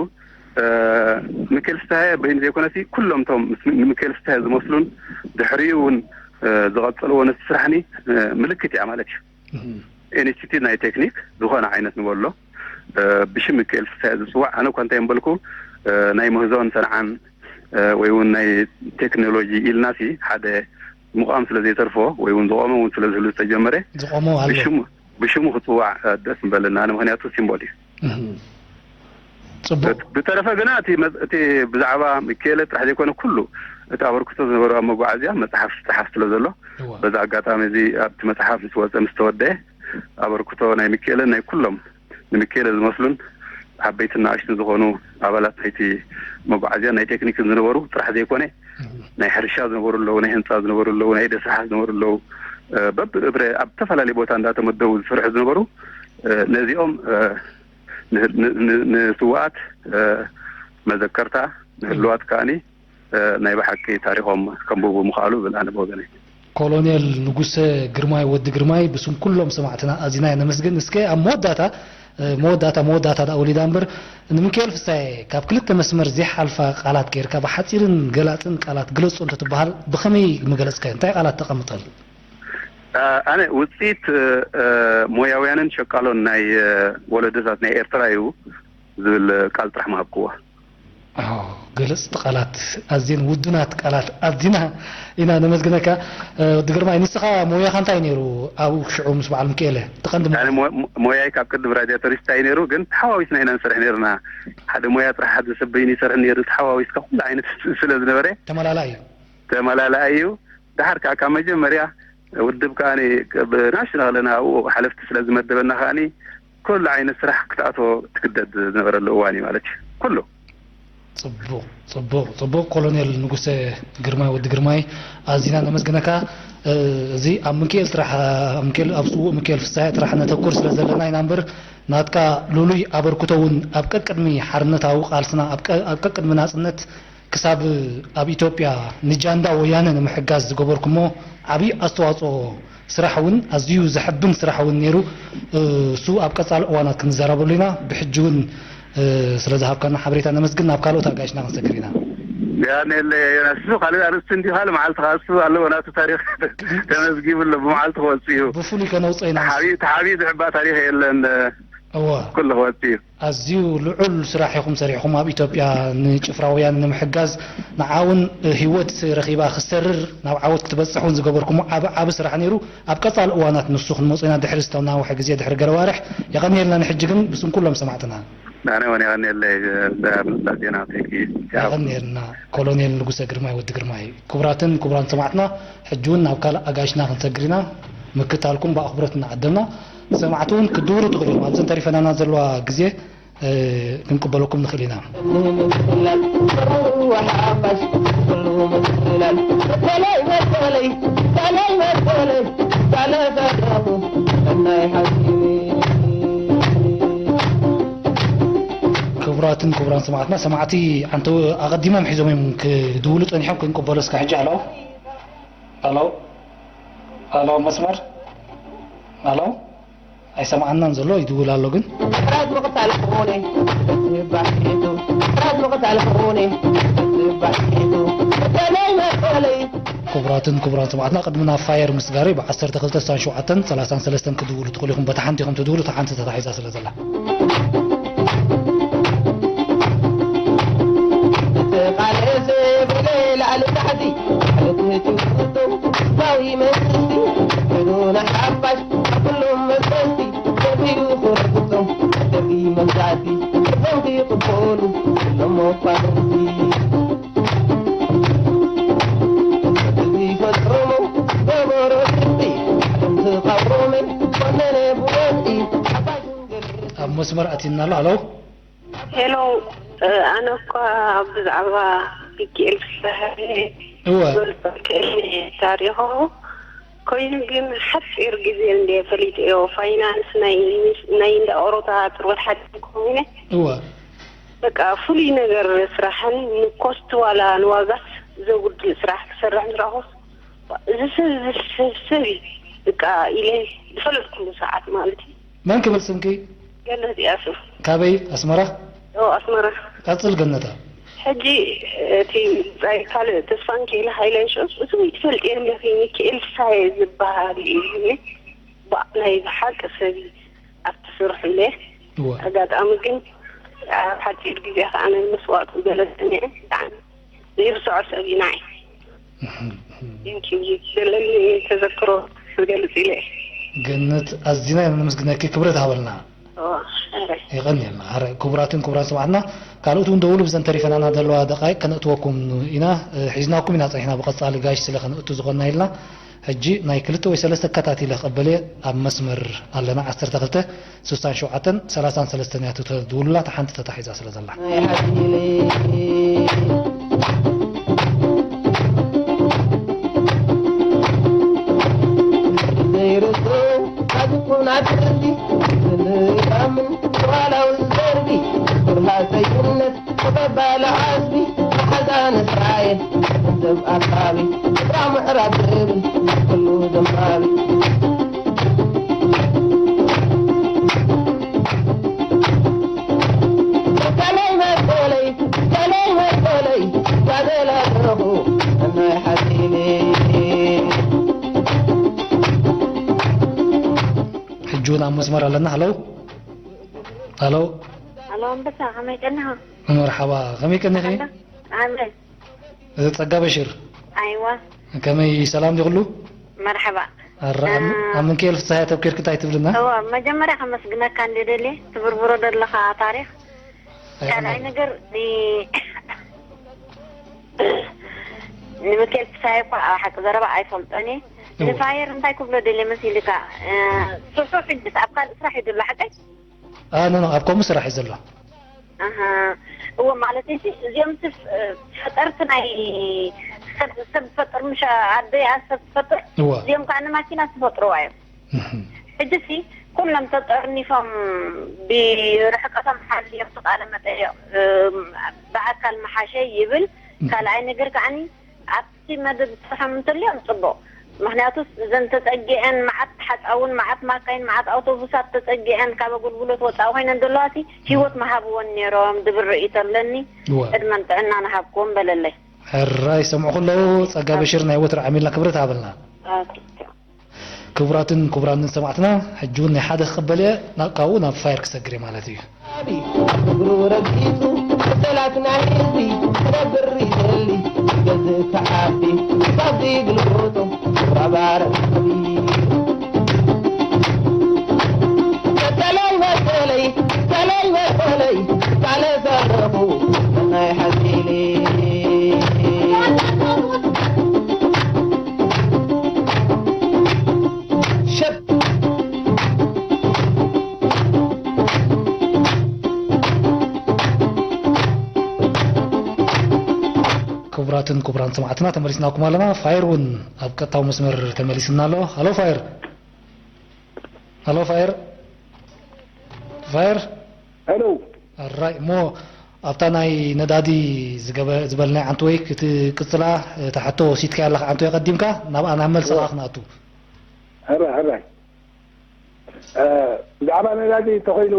ምክኤል ፍስሃየ በይኑ ዘይኮነሲ ኩሎም እቶም ንምክኤል ፍስሃየ ዝመስሉን ድሕሪኡ እውን ዝቐፀልዎ ነቲ ስራሕኒ ምልክት እያ ማለት እዩ። ኢንስቲትዩት ናይ ቴክኒክ ዝኾነ ዓይነት ንበሎ ብሽም ምክኤል ፍስሃየ ዝፅዋዕ ኣነ እኳ እንታይ ምበልኩ ናይ ምህዞን ሰንዓን ወይ እውን ናይ ቴክኖሎጂ ኢልናሲ ሓደ ምቋም ስለ ዘይተርፎ ወይ እውን ዝቆመ እውን ስለ ዝህሉ ዝተጀመረ ዝቆሞ ኣሎ። ብሽሙ ብሽሙ ክፅዋዕ ደስ ምበለና። ኣነ ምኽንያቱ ሲምቦል እዩ። ጽቡቅ። ብተረፈ ግና እቲ መ- እቲ ብዛዕባ ሚካኤለ ጥራሕ ዘይኮነ ኩሉ እቲ ኣበርክቶ ዝነበሩ ኣብ መጓዓዝያ መፅሓፍ ዝፀሓፍ ስለ ዘሎ እዋ። በዚ ኣጋጣሚ እዚ ኣብቲ መፅሓፍ ምስ ወፀ ምስ ተወደአ ኣበርክቶ ናይ ሚካኤለን ናይ ኩሎም ንሚካኤለ ዝመስሉን ዓበይትን ንኣሽቱን ዝኾኑ ኣባላት ናይቲ መጓዓዝያን ናይ ቴክኒክን ዝነበሩ ጥራሕ ዘይኮነ ናይ ሕርሻ ዝነበሩ ኣለዉ፣ ናይ ህንፃ ዝነበሩ ኣለዉ፣ ናይ ኢደ ስራሕ ዝነበሩ ኣለዉ። በብእብረ ኣብ ዝተፈላለዩ ቦታ እንዳተመደቡ ዝሰርሑ ዝነበሩ ነዚኦም ንስውኣት መዘከርታ ንህልዋት ከዓኒ ናይ ብሓቂ ታሪኾም ከንብቡ ምኽኣሉ ብል ኣነ ብወገነይ። ኮሎኔል ንጉሰ ግርማይ ወዲ ግርማይ ብስም ኩሎም ሰማዕትና ኣዚና ነመስግን። እስከ ኣብ መወዳእታ መወዳእታ መወዳእታ ደኣ ወሊዳ እምበር ንሚካኤል ፍሳየ ካብ ክልተ መስመር ዘይሓልፋ ቃላት ጌርካ ብሓጺርን ገላጽን ቃላት ግለጾ እንተትበሃል ብኸመይ ምገለጽካዮ? እንታይ ቃላት ተቐምጠሉ? ኣነ ውፅኢት ሞያውያንን ሸቃሎን ናይ ወለዶታት ናይ ኤርትራ እዩ ዝብል ቃል ጥራሕ ምሃብክዎ። ገለጽቲ ቃላት ኣዝየን ውዱናት ቃላት ኣዚና ኢና ነመስግነካ። ወዲ ግርማይ ንስኻ ሞያኻ እንታይ ነይሩ ኣብኡ ሽዑ ምስ በዓል ሚካኤለ እቲ ቀንዲ ሞያ? ሞያይ ካብ ቅድም ራድያቶሪስት እዩ ነይሩ ግን ተሓዋዊስና ኢና ንሰርሕ ነይርና። ሓደ ሞያ ጥራሕ ሓደ ሰብ በይኑ ይሰርሕ ነይሩ ተሓዋዊስካ ኩሉ ዓይነት ስለ ዝነበረ ተመላላእ እዩ። ተመላላእ እዩ። ደሓር ከዓ ካብ መጀመርያ ውድብ ከዓ ብናሽናል ኣለና ኣብኡ ሓለፍቲ ስለ ዝመደበና ከዓ ኩሉ ዓይነት ስራሕ ክትኣትዎ ትግደድ ዝነበረሉ እዋን እዩ ማለት እዩ ኩሉ። ፅቡቕ ፅቡቕ ፅቡቕ ኮሎኔል ንጉሰ ግርማይ ወዲ ግርማይ ኣዚና ነመስግነካ። እዚ ኣብ ምክኤል ጥራሕ ኣብ ስዉእ ምክኤል ፍሳሐ ጥራሕ ነተኩር ስለ ዘለና ኢና እምበር ናትካ ልሉይ ኣበርክቶ እውን ኣብ ቀቅድሚ ሓርነታዊ ቃልስና ኣብ ቀቅድሚ ናፅነት ክሳብ ኣብ ኢትዮጵያ ንጃንዳ ወያነ ንምሕጋዝ ዝገበርኩሞ ዓብዪ ኣስተዋፅኦ ስራሕ እውን ኣዝዩ ዘሐብን ስራሕ እውን ነይሩ። እሱ ኣብ ቀፃሊ እዋናት ክንዘራበሉ ኢና። ብሕጂ እውን ስለ ዝሃብካና ሓበሬታ ነመስግን። ናብ ካልኦት ኣጋይሽና ክንሰግር ኢና። ያኔለ ዮናስ እሱ ካልእ ኣርእስቲ እንዲ ካልእ መዓልቲ ከዓ እሱ ኣለዎ ናቱ ታሪክ ተመዝጊቡ ኣሎ ብመዓልቲ ክወፅእ እዩ። ብፍሉይ ከነውፅኦ ኢና። ተሓቢኡ ዝሕባእ ታሪክ የለን። እወ ኩሉ ክወጽእ እዩ። ኣዝዩ ልዑል ስራሕ ኢኹም ሰሪሕኹም ኣብ ኢትዮጵያ ንጭፍራ ወያነ ንምሕጋዝ ንዓ እውን ህይወት ረኺባ ክሰርር ናብ ዓወት ክትበጽሕ እውን ዝገበርኩሞ ዓቢ ዓቢ ስራሕ ነይሩ ኣብ ቀጻሊ እዋናት ንሱ ክንመጾ ኢና ድሕሪ ዝተናውሐ ግዜ ድሕሪ ገለ ዋርሕ የቐንየልና ንሕጂ ግን ብስም ኩሎም ሰማዕትና ኣነ እውን የቐንየለይ ዜና ቴኪ የቐንየልና ኮሎኔል ንጉሰ ግርማይ ወዲ ግርማይ ክቡራትን ክቡራን ሰማዕትና ሕጂ እውን ናብ ካልእ ኣጋይሽና ክንሰግር ኢና ምክታልኩም ብኣኽብሮት እናዓደምና ሰማዕቲ እውን ክድውሉ ትኽእሉ ኢኹም። ኣብዘን ተሪፈናና ዘለዋ ግዜ ክንቅበለኩም ንኽእል ኢና። ክቡራትን ክቡራን ሰማዕትና ሰማዕቲ ኣንተ ኣቐዲሞም ሒዞም እዮም ክድውሉ ጸኒሖም ክንቅበሎ እስከ ሕጂ ኣሎ። ኣሎ ኣሎ መስመር ኣሎ ኣይሰማዓናን ዘሎ ይድውል ኣሎ ግን ጥራት ምቕታል ክኾነ ጥራት ምቕታል ክኾነ ክቡራትን ክቡራን ሰማዕትና ቅድሚ ናብ ፋየር ምስጋሪ ብ ዓሰርተ ክልተ ስሳን ሸውዓተን ሰላሳን ሰለስተን ክድውሉ ትኽእሉ ኢኹም በታ ሓንቲ ኢኹም ትድውሉ እታ ሓንቲ ተታሒዛ ስለ ዘላ ተቓለሰ ብለይ ላዕሊ ታሕቲ ማለት ትውቶ ህዝባዊ መንግስቲ ሕዱና ሓፋሽ ኣብ ኩሎም መበልቲ ደርቢዩ ክረግጾም ደርቢ መግዛእቲ ሕዞም ክቕበሉ ኩሎም መኳንንቲ መስመር ኣቲና ኣሎ። ሃሎ። ሄሎ፣ እ፣ ኣነ እኳ ብዛዕባ ሚካኤል ፍስሃየ እወ። ክገልጸልካ እየ ታሪኹ። ኮይኑ ግን ሓጺር ግዜ እንደ ፈሊጠዮ፣ ፋይናንስ ናይ ሚስ-፣ ናይ እንዳ ኦሮታ ጥርወት ሓጺር ኮይኑ እወ። በቃ ፍሉይ ነገር ስራሕን ንኮስት ዋላ ንዋጋስ ዘጉድል ስራሕ ክሰርሕ ምስ ረኣኹስ፣ እዚ ሰብ፣ እዚ ሰብ፣ ሰብ እዩ በቃ ኢለ ዝፈለጥኩሉ ሰዓት ማለት እዩ። መን ክብል ስምኪ? ገነት እያሱ። ካበይ? ኣስመራ? ኦ፣ ኣስመራ። ቀጽል ገነታ። ሕጂ እቲ ብጻይ ካልእ ተስፋ ሚካኤል ሃይለ፣ ሽዑ እሱ ይፈልጥ የለኺ፣ ሚካኤል ፍስሃየ ዝበሃል እዩ። ባእ ናይ ብሓቂ ሰብ እዩ ኣብቲ ስርሑ ኢለ። እወ። ኣጋጣሚ ግን ኣብ ሓጺር ግዜ ከኣ ነዚ መስዋእቱ ገለጸኒ። ብጣዕሚ ዘይርስዖ ሰብ እዩ ንዓይ። እህም፣ እህም። Thank you። ዘለኒ ተዘክሮ ክገልጽ ኢለ እየ። ገነት፣ ኣዚና ኢና ነመስግነኪ፣ ክብረት ሃበልና። ኦ፣ ኣረ። የቐንየልና። ኣረ፣ ክቡራትን ክቡራን ሰማዕትና፣ ካልኦት እውን ደውሉ፣ ብዘን ተሪፈናና ዘለዋ ደቃይቅ ከነእትወኩም ኢና። እ፣ ሒዝናኩም ኢና ጸኒሕና፣ ብቐጻሊ ጋሽ ስለ ከነእቱ ዝኾንና ኢልና። ሕጂ ናይ ክልተ ወይ ሰለስተ ከታቲለ ክቐበል እየ። ኣብ መስመር ኣለና፣ ዓሰርተ ክልተ፣ ስሳን ሸውዓተን፣ ሰላሳን ሰለስተን እያ ትተድውሉላ፣ እታ ሓንቲ ተታሒዛ ስለ ዘላ። ናይ ሓጺነይ ዘይርስዑ፣ ካብ ይኹን ኣብ ህዝቢ፣ ምልላምን ዋላውን ዘርቢ፣ ብርሃ ሰይነት ተቐባሊ ዓስቢ፣ መሓዛ ንስራኤል፣ ገንዘብ ኣካቢ፣ ስፍራ ምዕራብ ዝብል፣ ኩሉ ዘንባቢ። ከመይ መሰለይ፣ ከመይ መሰለይ፣ ጓደል ኣለኹ፣ ናይ ሓጺነይ። ሕጂ እውን ኣብ መስመር ኣለና። ሃሎ። ሃሎ። ሃሎ፣ ኣንበሳ፣ ከመይ ቀኒኻ? መርሓባ፣ ከመይ ቀኒኺ? ኣለ፣ ኣለ። ጸጋ በሽር። ኣይዋ። ከመይ፣ ሰላም ዲኹሉ? መርሓባ። ኣረ፣ ኣብ፣ እ፣ ኣብ ምንካኤል ፍስሃየ ተብኪርኪ እንታይ ትብልና? እወ፣ መጀመርያ ከመስግነካ እንደ ደልየ፣ ትብርብሮ ዘለኻ ታሪኽ። ኣይኮነን። ካልኣይ ነገር፣ ኒ-፣ ንምካኤል ፍስሃየ እኳ ኣብ ሓቂ ዘረባ ኣይፈልጦን እየ። እወ። ንፋየር እንታይ ክብሎ ደልየ መሲልካ? እ፣ ስርሑ ሕጅስ ኣብ ካልእ ስራሕ እዩ ዘሎ፣ ሓቀይ? ኣ፣ ኖ፣ ኖ፣ ኣብ ከምኡ ስራሕ እዩ ዘሎ። ኣሃ። እወ፣ ማለት እዚ፣ እዚኦም ስ-፣ ፈጠርቲ ናይ ሰብ፣ ሰብ ዝፈጥር፣ ምሽ ኣደይ ኣ ሰብ ትፈጥር። እወ። እዚኦም ከዓ ንማኪና ዝፈጥርዋ እዮም። እህ። ሕጂ ሲ፣ ኩሎም ተጠርኒፎም ብርሕቀቶም ሓልዮም ቃለ መጠየቕ፣ እም፣ ብኣካል መሓሸ ይብል። እህ። ካልኣይ ነገር ከዓኒ፣ ኣብ እቲ መደብ ዝሰርሖም እንተልዮም ጽቡቕ። ምኽንያቱስ እዘን ተጸጊዐን መዓት ሓጻውን መዓት ማካይን መዓት ኣውቶቡሳት ተጸጊዐን ካብ ኣገልግሎት ወጻኢ ኮይነን ዘለዋሲ ህይወት ምሃብወን ነይሮም ዝብል ርእይቶ ኣለኒ። እወ። ዕድመን ጥዕናን ይሃብኩም በለለይ። ሕራይ ይሰምዑኹ ኣለዉ። ጸጋ በሽር ናይ ወትሩ ዓሚልና ክብረት ሃበልና። ኦኬ። ክቡራትን ክቡራንን ሰማዕትና፣ ሕጂ እውን ናይ ሓደ ክቕበል እየ፣ ናብ፣ ካብኡ ናብ ፋየር ክሰግር እየ ማለት እዩ። እግሩ ረጊጹ፣ ጽላት ናይ ህዝቢ ክነብር ይደሊ፣ ክገዝእ ክዓቢ፣ ክሳብ ዝግልብጦ፣ ክባባር ክብሪ። መሰለይ፣ መሰለይ፣ መሰለይ፣ መሰለይ፣ ቃለ ዘለኹ፣ ናይ ሓጺነይ። ሸብ። ክቡራትን ክቡራን ሰማዕትና፣ ተመሊስናኩም ኣለና። ፋየር እውን ኣብ ቀጥታዊ መስመር ተመሊስና ኣሎ። ሃሎ ፋየር። ሃሎ ፋየር። ፋየር። ሄሎ። ኣራይ፣ እሞ ኣብታ ናይ ነዳዲ ዝገበ-፣ ዝበልናይ ዓንተወይ ክትቅጽላ፣ እታ ሕቶ ወሲድካያ ኣለኻ ዓንተወይ ቀዲምካ፣ ናብኣ ናብ መልስኻ እወ። ክንኣቱ። ሕራይ፣ ሕራይ። እ፣ ብዛዕባ ነዳዲ እንተኾይኑ፣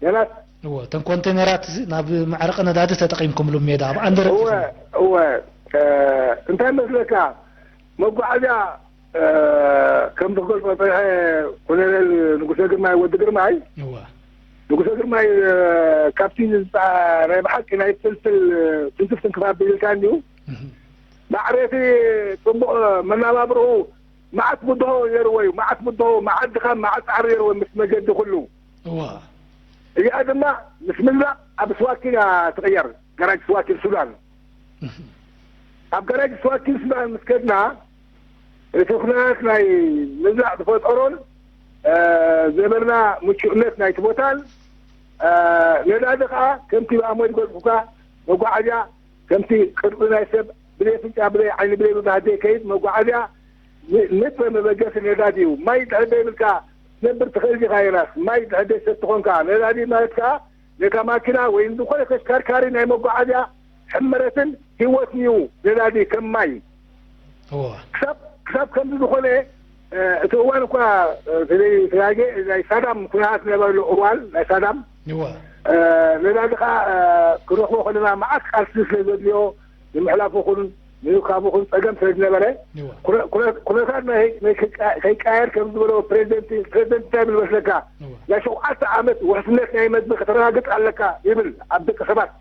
ዮናስ? እወ፣ እተን ኮንቴነራት ናብ መዕረቂ ነዳዲ ተጠቒምኩምሉ ሜዳ፣ ኣብ ኣንደረት እወ፣ ኢኹም። እወ። እ፣ እንታይ መስለካ፣ መጓዓዝያ፣ እ፣ ከም ዝገልጾ ጸኒሐ፣ ኮሎኔል ንጉሰ ግርማይ፣ ወዲ ግርማይ፣ እወ። ንጉሰ ግርማይ፣ እ፣ ካብቲ ዝጻ-፣ ናይ ብሓቂ ናይ ፍልፍል፣ እ፣ ትንክፍ ትንክፍ ኣቢልካ እንድዩ። እህ። ማዕረቲ ጽቡቕ መናባብርኡ መዓት ብድሆ ነይርዎ እዩ። መዓት ብድሆ፣ መዓት ድኻም፣ መዓት ጻዕሪ ነይርዎ ምስ መገዲ ኩሉ። እዋ። እዚኣ ድማ ምስ ምዝላቕ ኣብ ስዋኪን እያ ትቕየር፣ ገራጅ ስዋኪን ሱዳን። እህ። ኣብ ገራጅ ስዋኪን ሱዳን ምስ ከድና፣ እቲ ኩነታት ናይ ምዝላቕ ዝፈጠሮን፣ እ፣ ዝነበርና ምቹእነት ናይቲ ቦታን፣ ነዳዲ ከዓ ከምቲ ብኣሞይ ዝገልኩካ መጓዓዝያ ከምቲ ቅርፂ ናይ ሰብ ብዘይ ፍንጫ ብዘይ ዓይኒ ብዘይ ብባህት ዘይከይድ መጓዓዝያ ንጥረ መበገሲ ነዳዲ እዩ። ማይ ድሕር ዘይብልካ ትነብር ትኽእል ዲኻ? ዮናስ፣ ማይ ድሕር ዘይሰቲ ኮንካ ነዳዲ ማለት ከዓ ነታ ማኪና ወይ ዝኾነ ተሽከርካሪ ናይ መጓዓዝያ ሕመረትን ህይወትን እዩ። ነዳዲ ከም ማይ ክሳብ ከምዚ ዝኾነ እቲ እዋን እኳ ተዘይተጋጌ ናይ ሳዳም ኩነታት ነበረሉ እዋን ናይ ሳዳም ነዳዲ ከዓ ክንረኽቦ ከለና መዓት ቃልሲ ስለ ዘድልዮ ንምሕላፉ ኹን ምርካቡ ኹን ጸገም ስለ ዝነበረ ኩነታት ከይቀያየር ከም ዝበሎ ፕሬዚደንት ፕሬዚደንት እንታይ ይብል መስለካ? ናይ ሸውዓተ ዓመት ውሕስነት ናይ መግቢ ከተረጋግጽ ኣለካ ይብል ኣብ ደቂ ሰባት።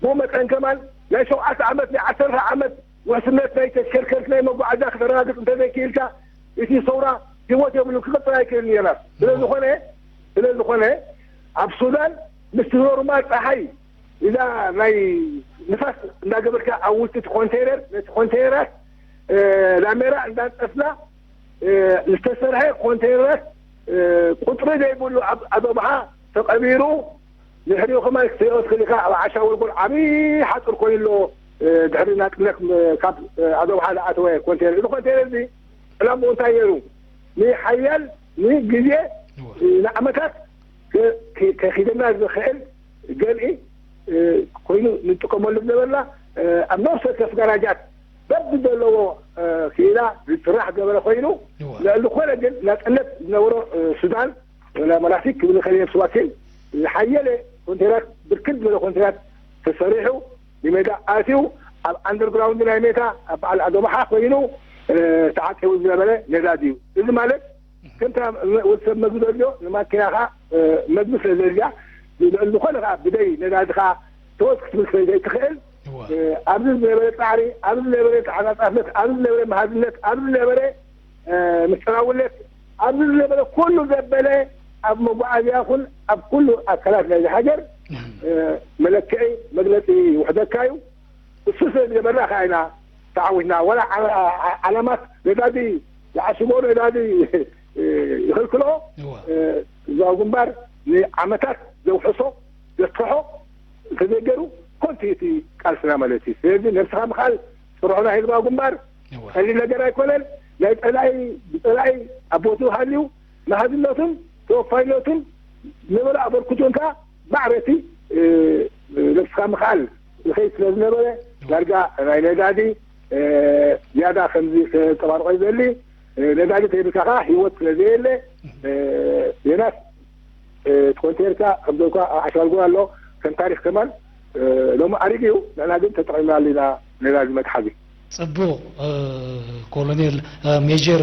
ብኡ መጠን ከማን ናይ ሸውዓተ ዓመት ናይ ዓሰርተ ዓመት ውሕስነት ናይ ተሽከርከርቲ ናይ መጓዓዝያ ከተረጋግጽ እንተዘይክኢልካ እቲ ሰውራ ህይወት የብሉ ክቕጽል ኣይክእልን እየና። ስለዝኾነ ስለዝኾነ ኣብ ሱዳን ምስቲ ኖርማል ፀሓይ እዛ ናይ ንፋስ እንዳገበርካ ኣብ ውሽጢ እቲ ኮንቴነር ነቲ ኮንቴነራት ላሜራ እንዳንጠፍና ዝተሰርሐ ኮንቴነራት ቁፅሪ ዘይብሉ ኣብ ኣዶብሓ ተቐቢሩ ድሕሪኡ ከማን ክትሪኦ ትኽእል ኢኻ። ኣብ ዓሻ ጎልጎል ዓብዪ ሓፁር ኮይኑ ኣሎ። ድሕሪ ናፅነት ካብ ኣዶብሓ ዝኣተወ ኮንቴነር እዚ ኮንቴነር እዚ ዕላምኡ እንታይ ነይሩ? ንሓያል ንግዜ ንዓመታት ከኺደና ዝኽእል ገልኢ ኮይኑ ንጥቀመሉ ዝነበርና ኣብ ነፍሲ ወከፍ ጋራጃት በብዘለዎ ክኢላ ዝስራሕ ገበረ ኮይኑ ልዕሊ ዝኾነ ግን ናፅነት ዝነበሮ ሱዳን ወላ መናፊክ ክብል ይኽእል እየ ስዋኪል ዝሓየለ ኮንቴራት ብርክት ዝበለ ኮንቴራት ተሰሪሑ ንሜዳ ኣትዩ ኣብ ኣንደርግራውንድ ናይ ሜታ ኣብ በዓል ኣዶባሓ ኮይኑ ተዓቂቡ ዝነበረ ነዳዲ እዩ። እዚ ማለት ከምታ ወዲ ሰብ መግቢ ዘድልዮ ንማኪናኻ መግቢ ስለ ዘድልያ ልዕሊ ዝኾነ ከዓ ብደይ ነዳድኻ ተወስ ክትብል ስለ ዘይትኽእል ኣብዚ ዝነበረ ፃዕሪ፣ ኣብዚ ዝነበረ ተዓፃፃፍነት፣ ኣብዚ ዝነበረ መሃዝነት፣ ኣብዚ ዝነበረ ምስጢራውነት፣ ኣብዚ ዝነበረ ኩሉ ዘበለ ኣብ መጓዓዝያ ይኹን ኣብ ኩሉ ኣካላት ናይዚ ሃገር መለክዒ መግለፂ ይውሕደካ እዩ። እሱ ስለ ዝገበርና ከዓ ኢና ተዓዊትና። ዋላ ዓለማት ነዳዲ ዝዓሽጎ ነዳዲ ይኽልክሎ ህዝባዊ ግንባር ንዓመታት ዘውሕሶ ዘስርሖ እንተዘይገይሩ ኮንቲ እቲ ቃልስና ማለት እዩ። ስለዚ ነብስኻ ምኽኣል ስርሑ ናይ ህዝባዊ ግንባር ቀሊል ነገር ኣይኮነን። ናይ ፀላኢ ብፀላኢ ኣብ ቦትኡ ሃልዩ መሃዝነቱን ተወፋይነቱን ዝነበረ ኣበርክቶን ከዓ ማዕረ እቲ ነብስኻ ምኽኣል ዝኸይድ ስለ ዝነበረ ዳርጋ ናይ ነዳዲ ዝያዳ ከምዚ ከንፀባርቆ ይደሊ። ነዳዲ ተይብልካ ከዓ ህይወት ስለ ዘየለ ዮናስ እቲ ኮንቴነርካ ከምዘልኳ ኣብ ዓሻልጎ ኣሎ ከም ታሪክ ከማን ሎሚ ኣሪግ እዩ። ንሕና ግን ተጠቂምናሉ ኢና ነዳዲ መትሓዚ። ጽቡቕ። ኮሎኔል፣ ሜጀር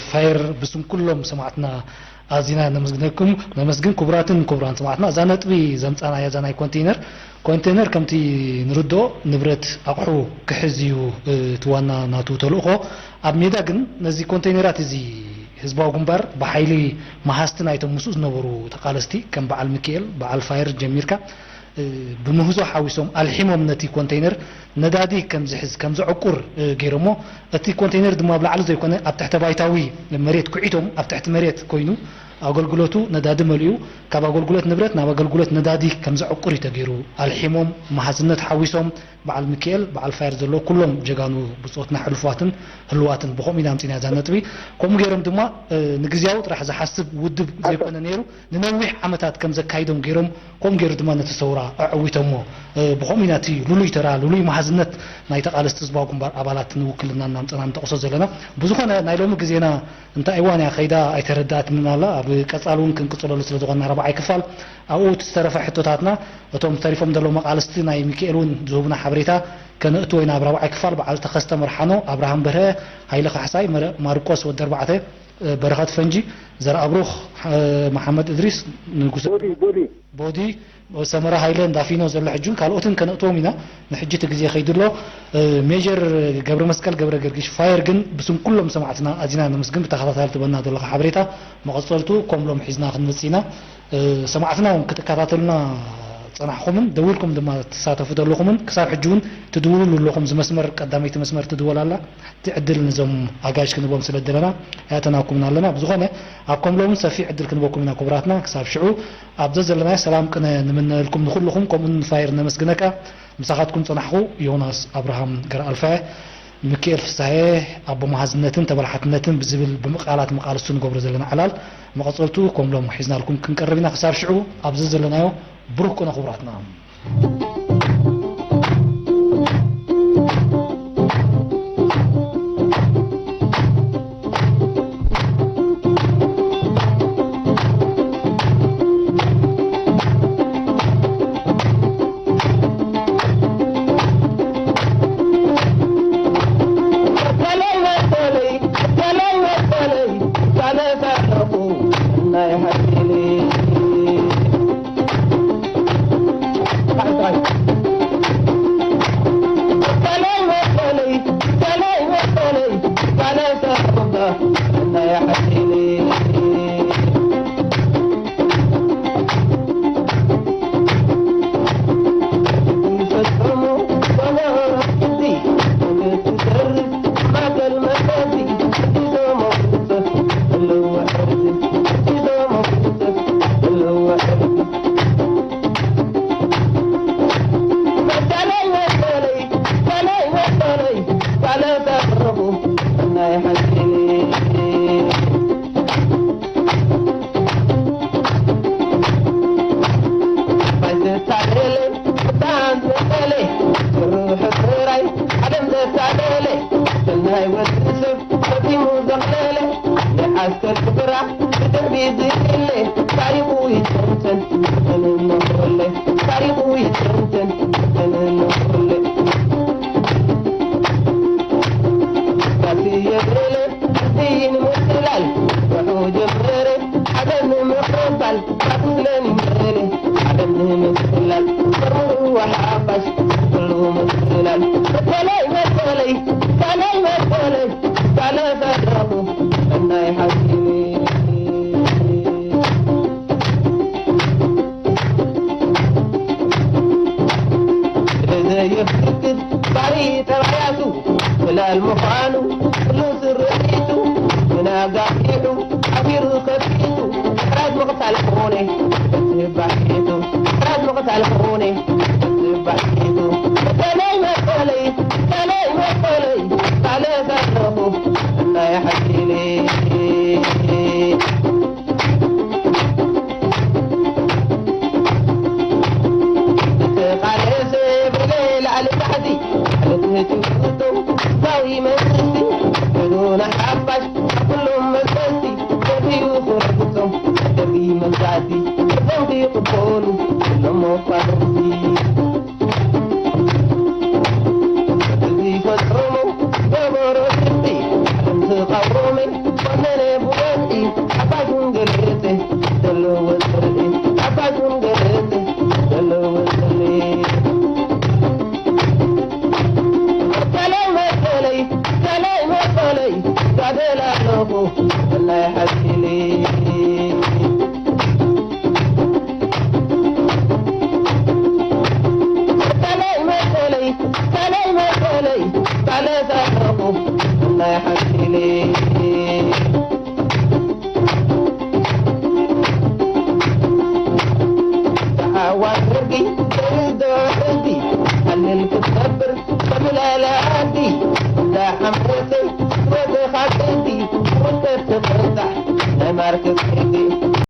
ፋየር፣ ብስም ኩሎም ሰማዕትና ኣዚና ነመስግነኩም ነመስግን። ክቡራትን ክቡራን ሰማዕትና፣ እዛ ነጥቢ ዘምጻናያ እዛ ናይ ኮንቴነር ኮንቴነር ከምቲ ንርድኦ ንብረት ኣቑሑ ክሕዝ እዩ እቲ ዋና ናቱ ተልእኾ። ኣብ ሜዳ ግን ነዚ ኮንቴነራት እዚ ህዝባዊ ግንባር ብሓይሊ መሃዝቲ ናይቶም ምስኡ ዝነበሩ ተቓለስቲ ከም በዓል ሚኪኤል በዓል ፋየር ጀሚርካ ብምህዞ ሓዊሶም ኣልሒሞም ነቲ ኮንቴይነር ነዳዲ ከም ዝሕዝ ከም ዘዕቁር ገይሮሞ። እቲ ኮንቴይነር ድማ ኣብ ላዕሊ ዘይኮነ ኣብ ትሕተ ባይታዊ መሬት ኩዒቶም ኣብ ትሕቲ መሬት ኮይኑ ኣገልግሎቱ ነዳዲ መሊኡ ካብ ኣገልግሎት ንብረት ናብ ኣገልግሎት ነዳዲ ከም ዘዕቁር እዩ ተገይሩ። ኣልሒሞም መሃዝነት ሓዊሶም በዓል ሚካኤል በዓል ፋየር ዘለዎ ኩሎም ጀጋኑ ብጾትና ሕሉፋትን ህልዋትን ብኸምኡ ኢና ኣምጺና እዛ ነጥቢ። ከምኡ ገይሮም ድማ ንግዝያዊ ጥራሕ ዝሓስብ ውድብ ዘይኮነ ነይሩ። ንነዊሕ ዓመታት ከም ዘካይዶም ገይሮም፣ ከምኡ ገይሩ ድማ ነቲ ሰውራ ኣዐዊቶሞ። ብኸምኡ ኢና እቲ ልሉይ ተራ፣ ልሉይ መሃዝነት ናይ ተቓለስቲ ህዝባዊ ግንባር ኣባላት ንውክልና እናምጸና ንጠቕሶ ዘለና። ብዝኾነ ናይ ሎሚ ግዜና እንታይ እዋን እያ ከይዳ ኣይተረዳእትንን ኣላ። ኣብ ቀጻሊ እውን ክንቅጽለሉ ስለ ዝኾንና ራብዓይ ክፋል ኣብኡ እቲ ዝተረፈ ሕቶታትና እቶም ተሪፎም ዘለዉ መቓልስቲ ናይ ሚካኤል እውን ዝህቡና ሓበሬታ ከነእትዎ ኢና። ኣብ ራብዓይ ክፋል በዓል ተኸስተ መርሓኖ፣ ኣብርሃም በርሀ፣ ሃይለ ካሕሳይ፣ መረ-፣ ማርቆስ ወዲ ኣርባዕተ፣ በረኸት ፈንጂ፣ ዘርኣብሩኽ፣ መሓመድ እድሪስ፣ ንጉሰ ቦዲ፣ ቦዲ። ቦዲ፣ ሰመረ ሃይለ፣ እንዳፊኖ ዘሎ ሕጂ እውን ካልኦትን ከነእትዎም ኢና። ንሕጂ እቲ ግዜ ከይዱ ኣሎ። ሜጀር ገብረ መስቀል ገብረ ገርጊሽ ፋየር ግን ብስም ኩሎም ሰማዕትና ኣዚና ነመስግን። ብተኸታታሊ ትበና ዘለኻ ሓበሬታ መቐጸልቱ ከም ሎም ሒዝና ክንመጽእ ኢና። ሰማዕትና እውን ክትከታተሉና ዝጸናሕኩምን ደዊልኩም ድማ ትሳተፉ ዘለኹምን ክሳብ ሕጂ እውን ትድውሉሉ ኣለኹም። እዚ መስመር ቀዳመይቲ መስመር ትድወል ኣላ። እቲ ዕድል ነዞም ኣጋይሽ ክንቦም ስለ ደለና ኣያተናኩምና ኣለና። ብዝኾነ ኣብ ከም ሎምን ሰፊሕ ዕድል ክንበኩም ኢና ክቡራትና። ክሳብ ሽዑ ኣብ ዘዘለናዮ ሰላም ቅነ ንምነየልኩም ንኹልኹም፣ ከምኡ ንፋይር ነመስግነካ። ምሳኻትኩም ጸናሕኹ ዮናስ ኣብርሃም ገረኣልፋየ። ሚኪኤል ፍስሃየ ኣቦ መሃዝነትን ተበላሓትነትን ብዝብል ብምቃላት ምቃልሱ ንገብሮ ዘለና ዕላል መቐጸልቱ ከም ሎም ሒዝናልኩም ክንቀርብ ኢና። ክሳብ ሽዑ ኣብዚ ዘለናዮ ብሩኽ ቅነ ክቡራትና።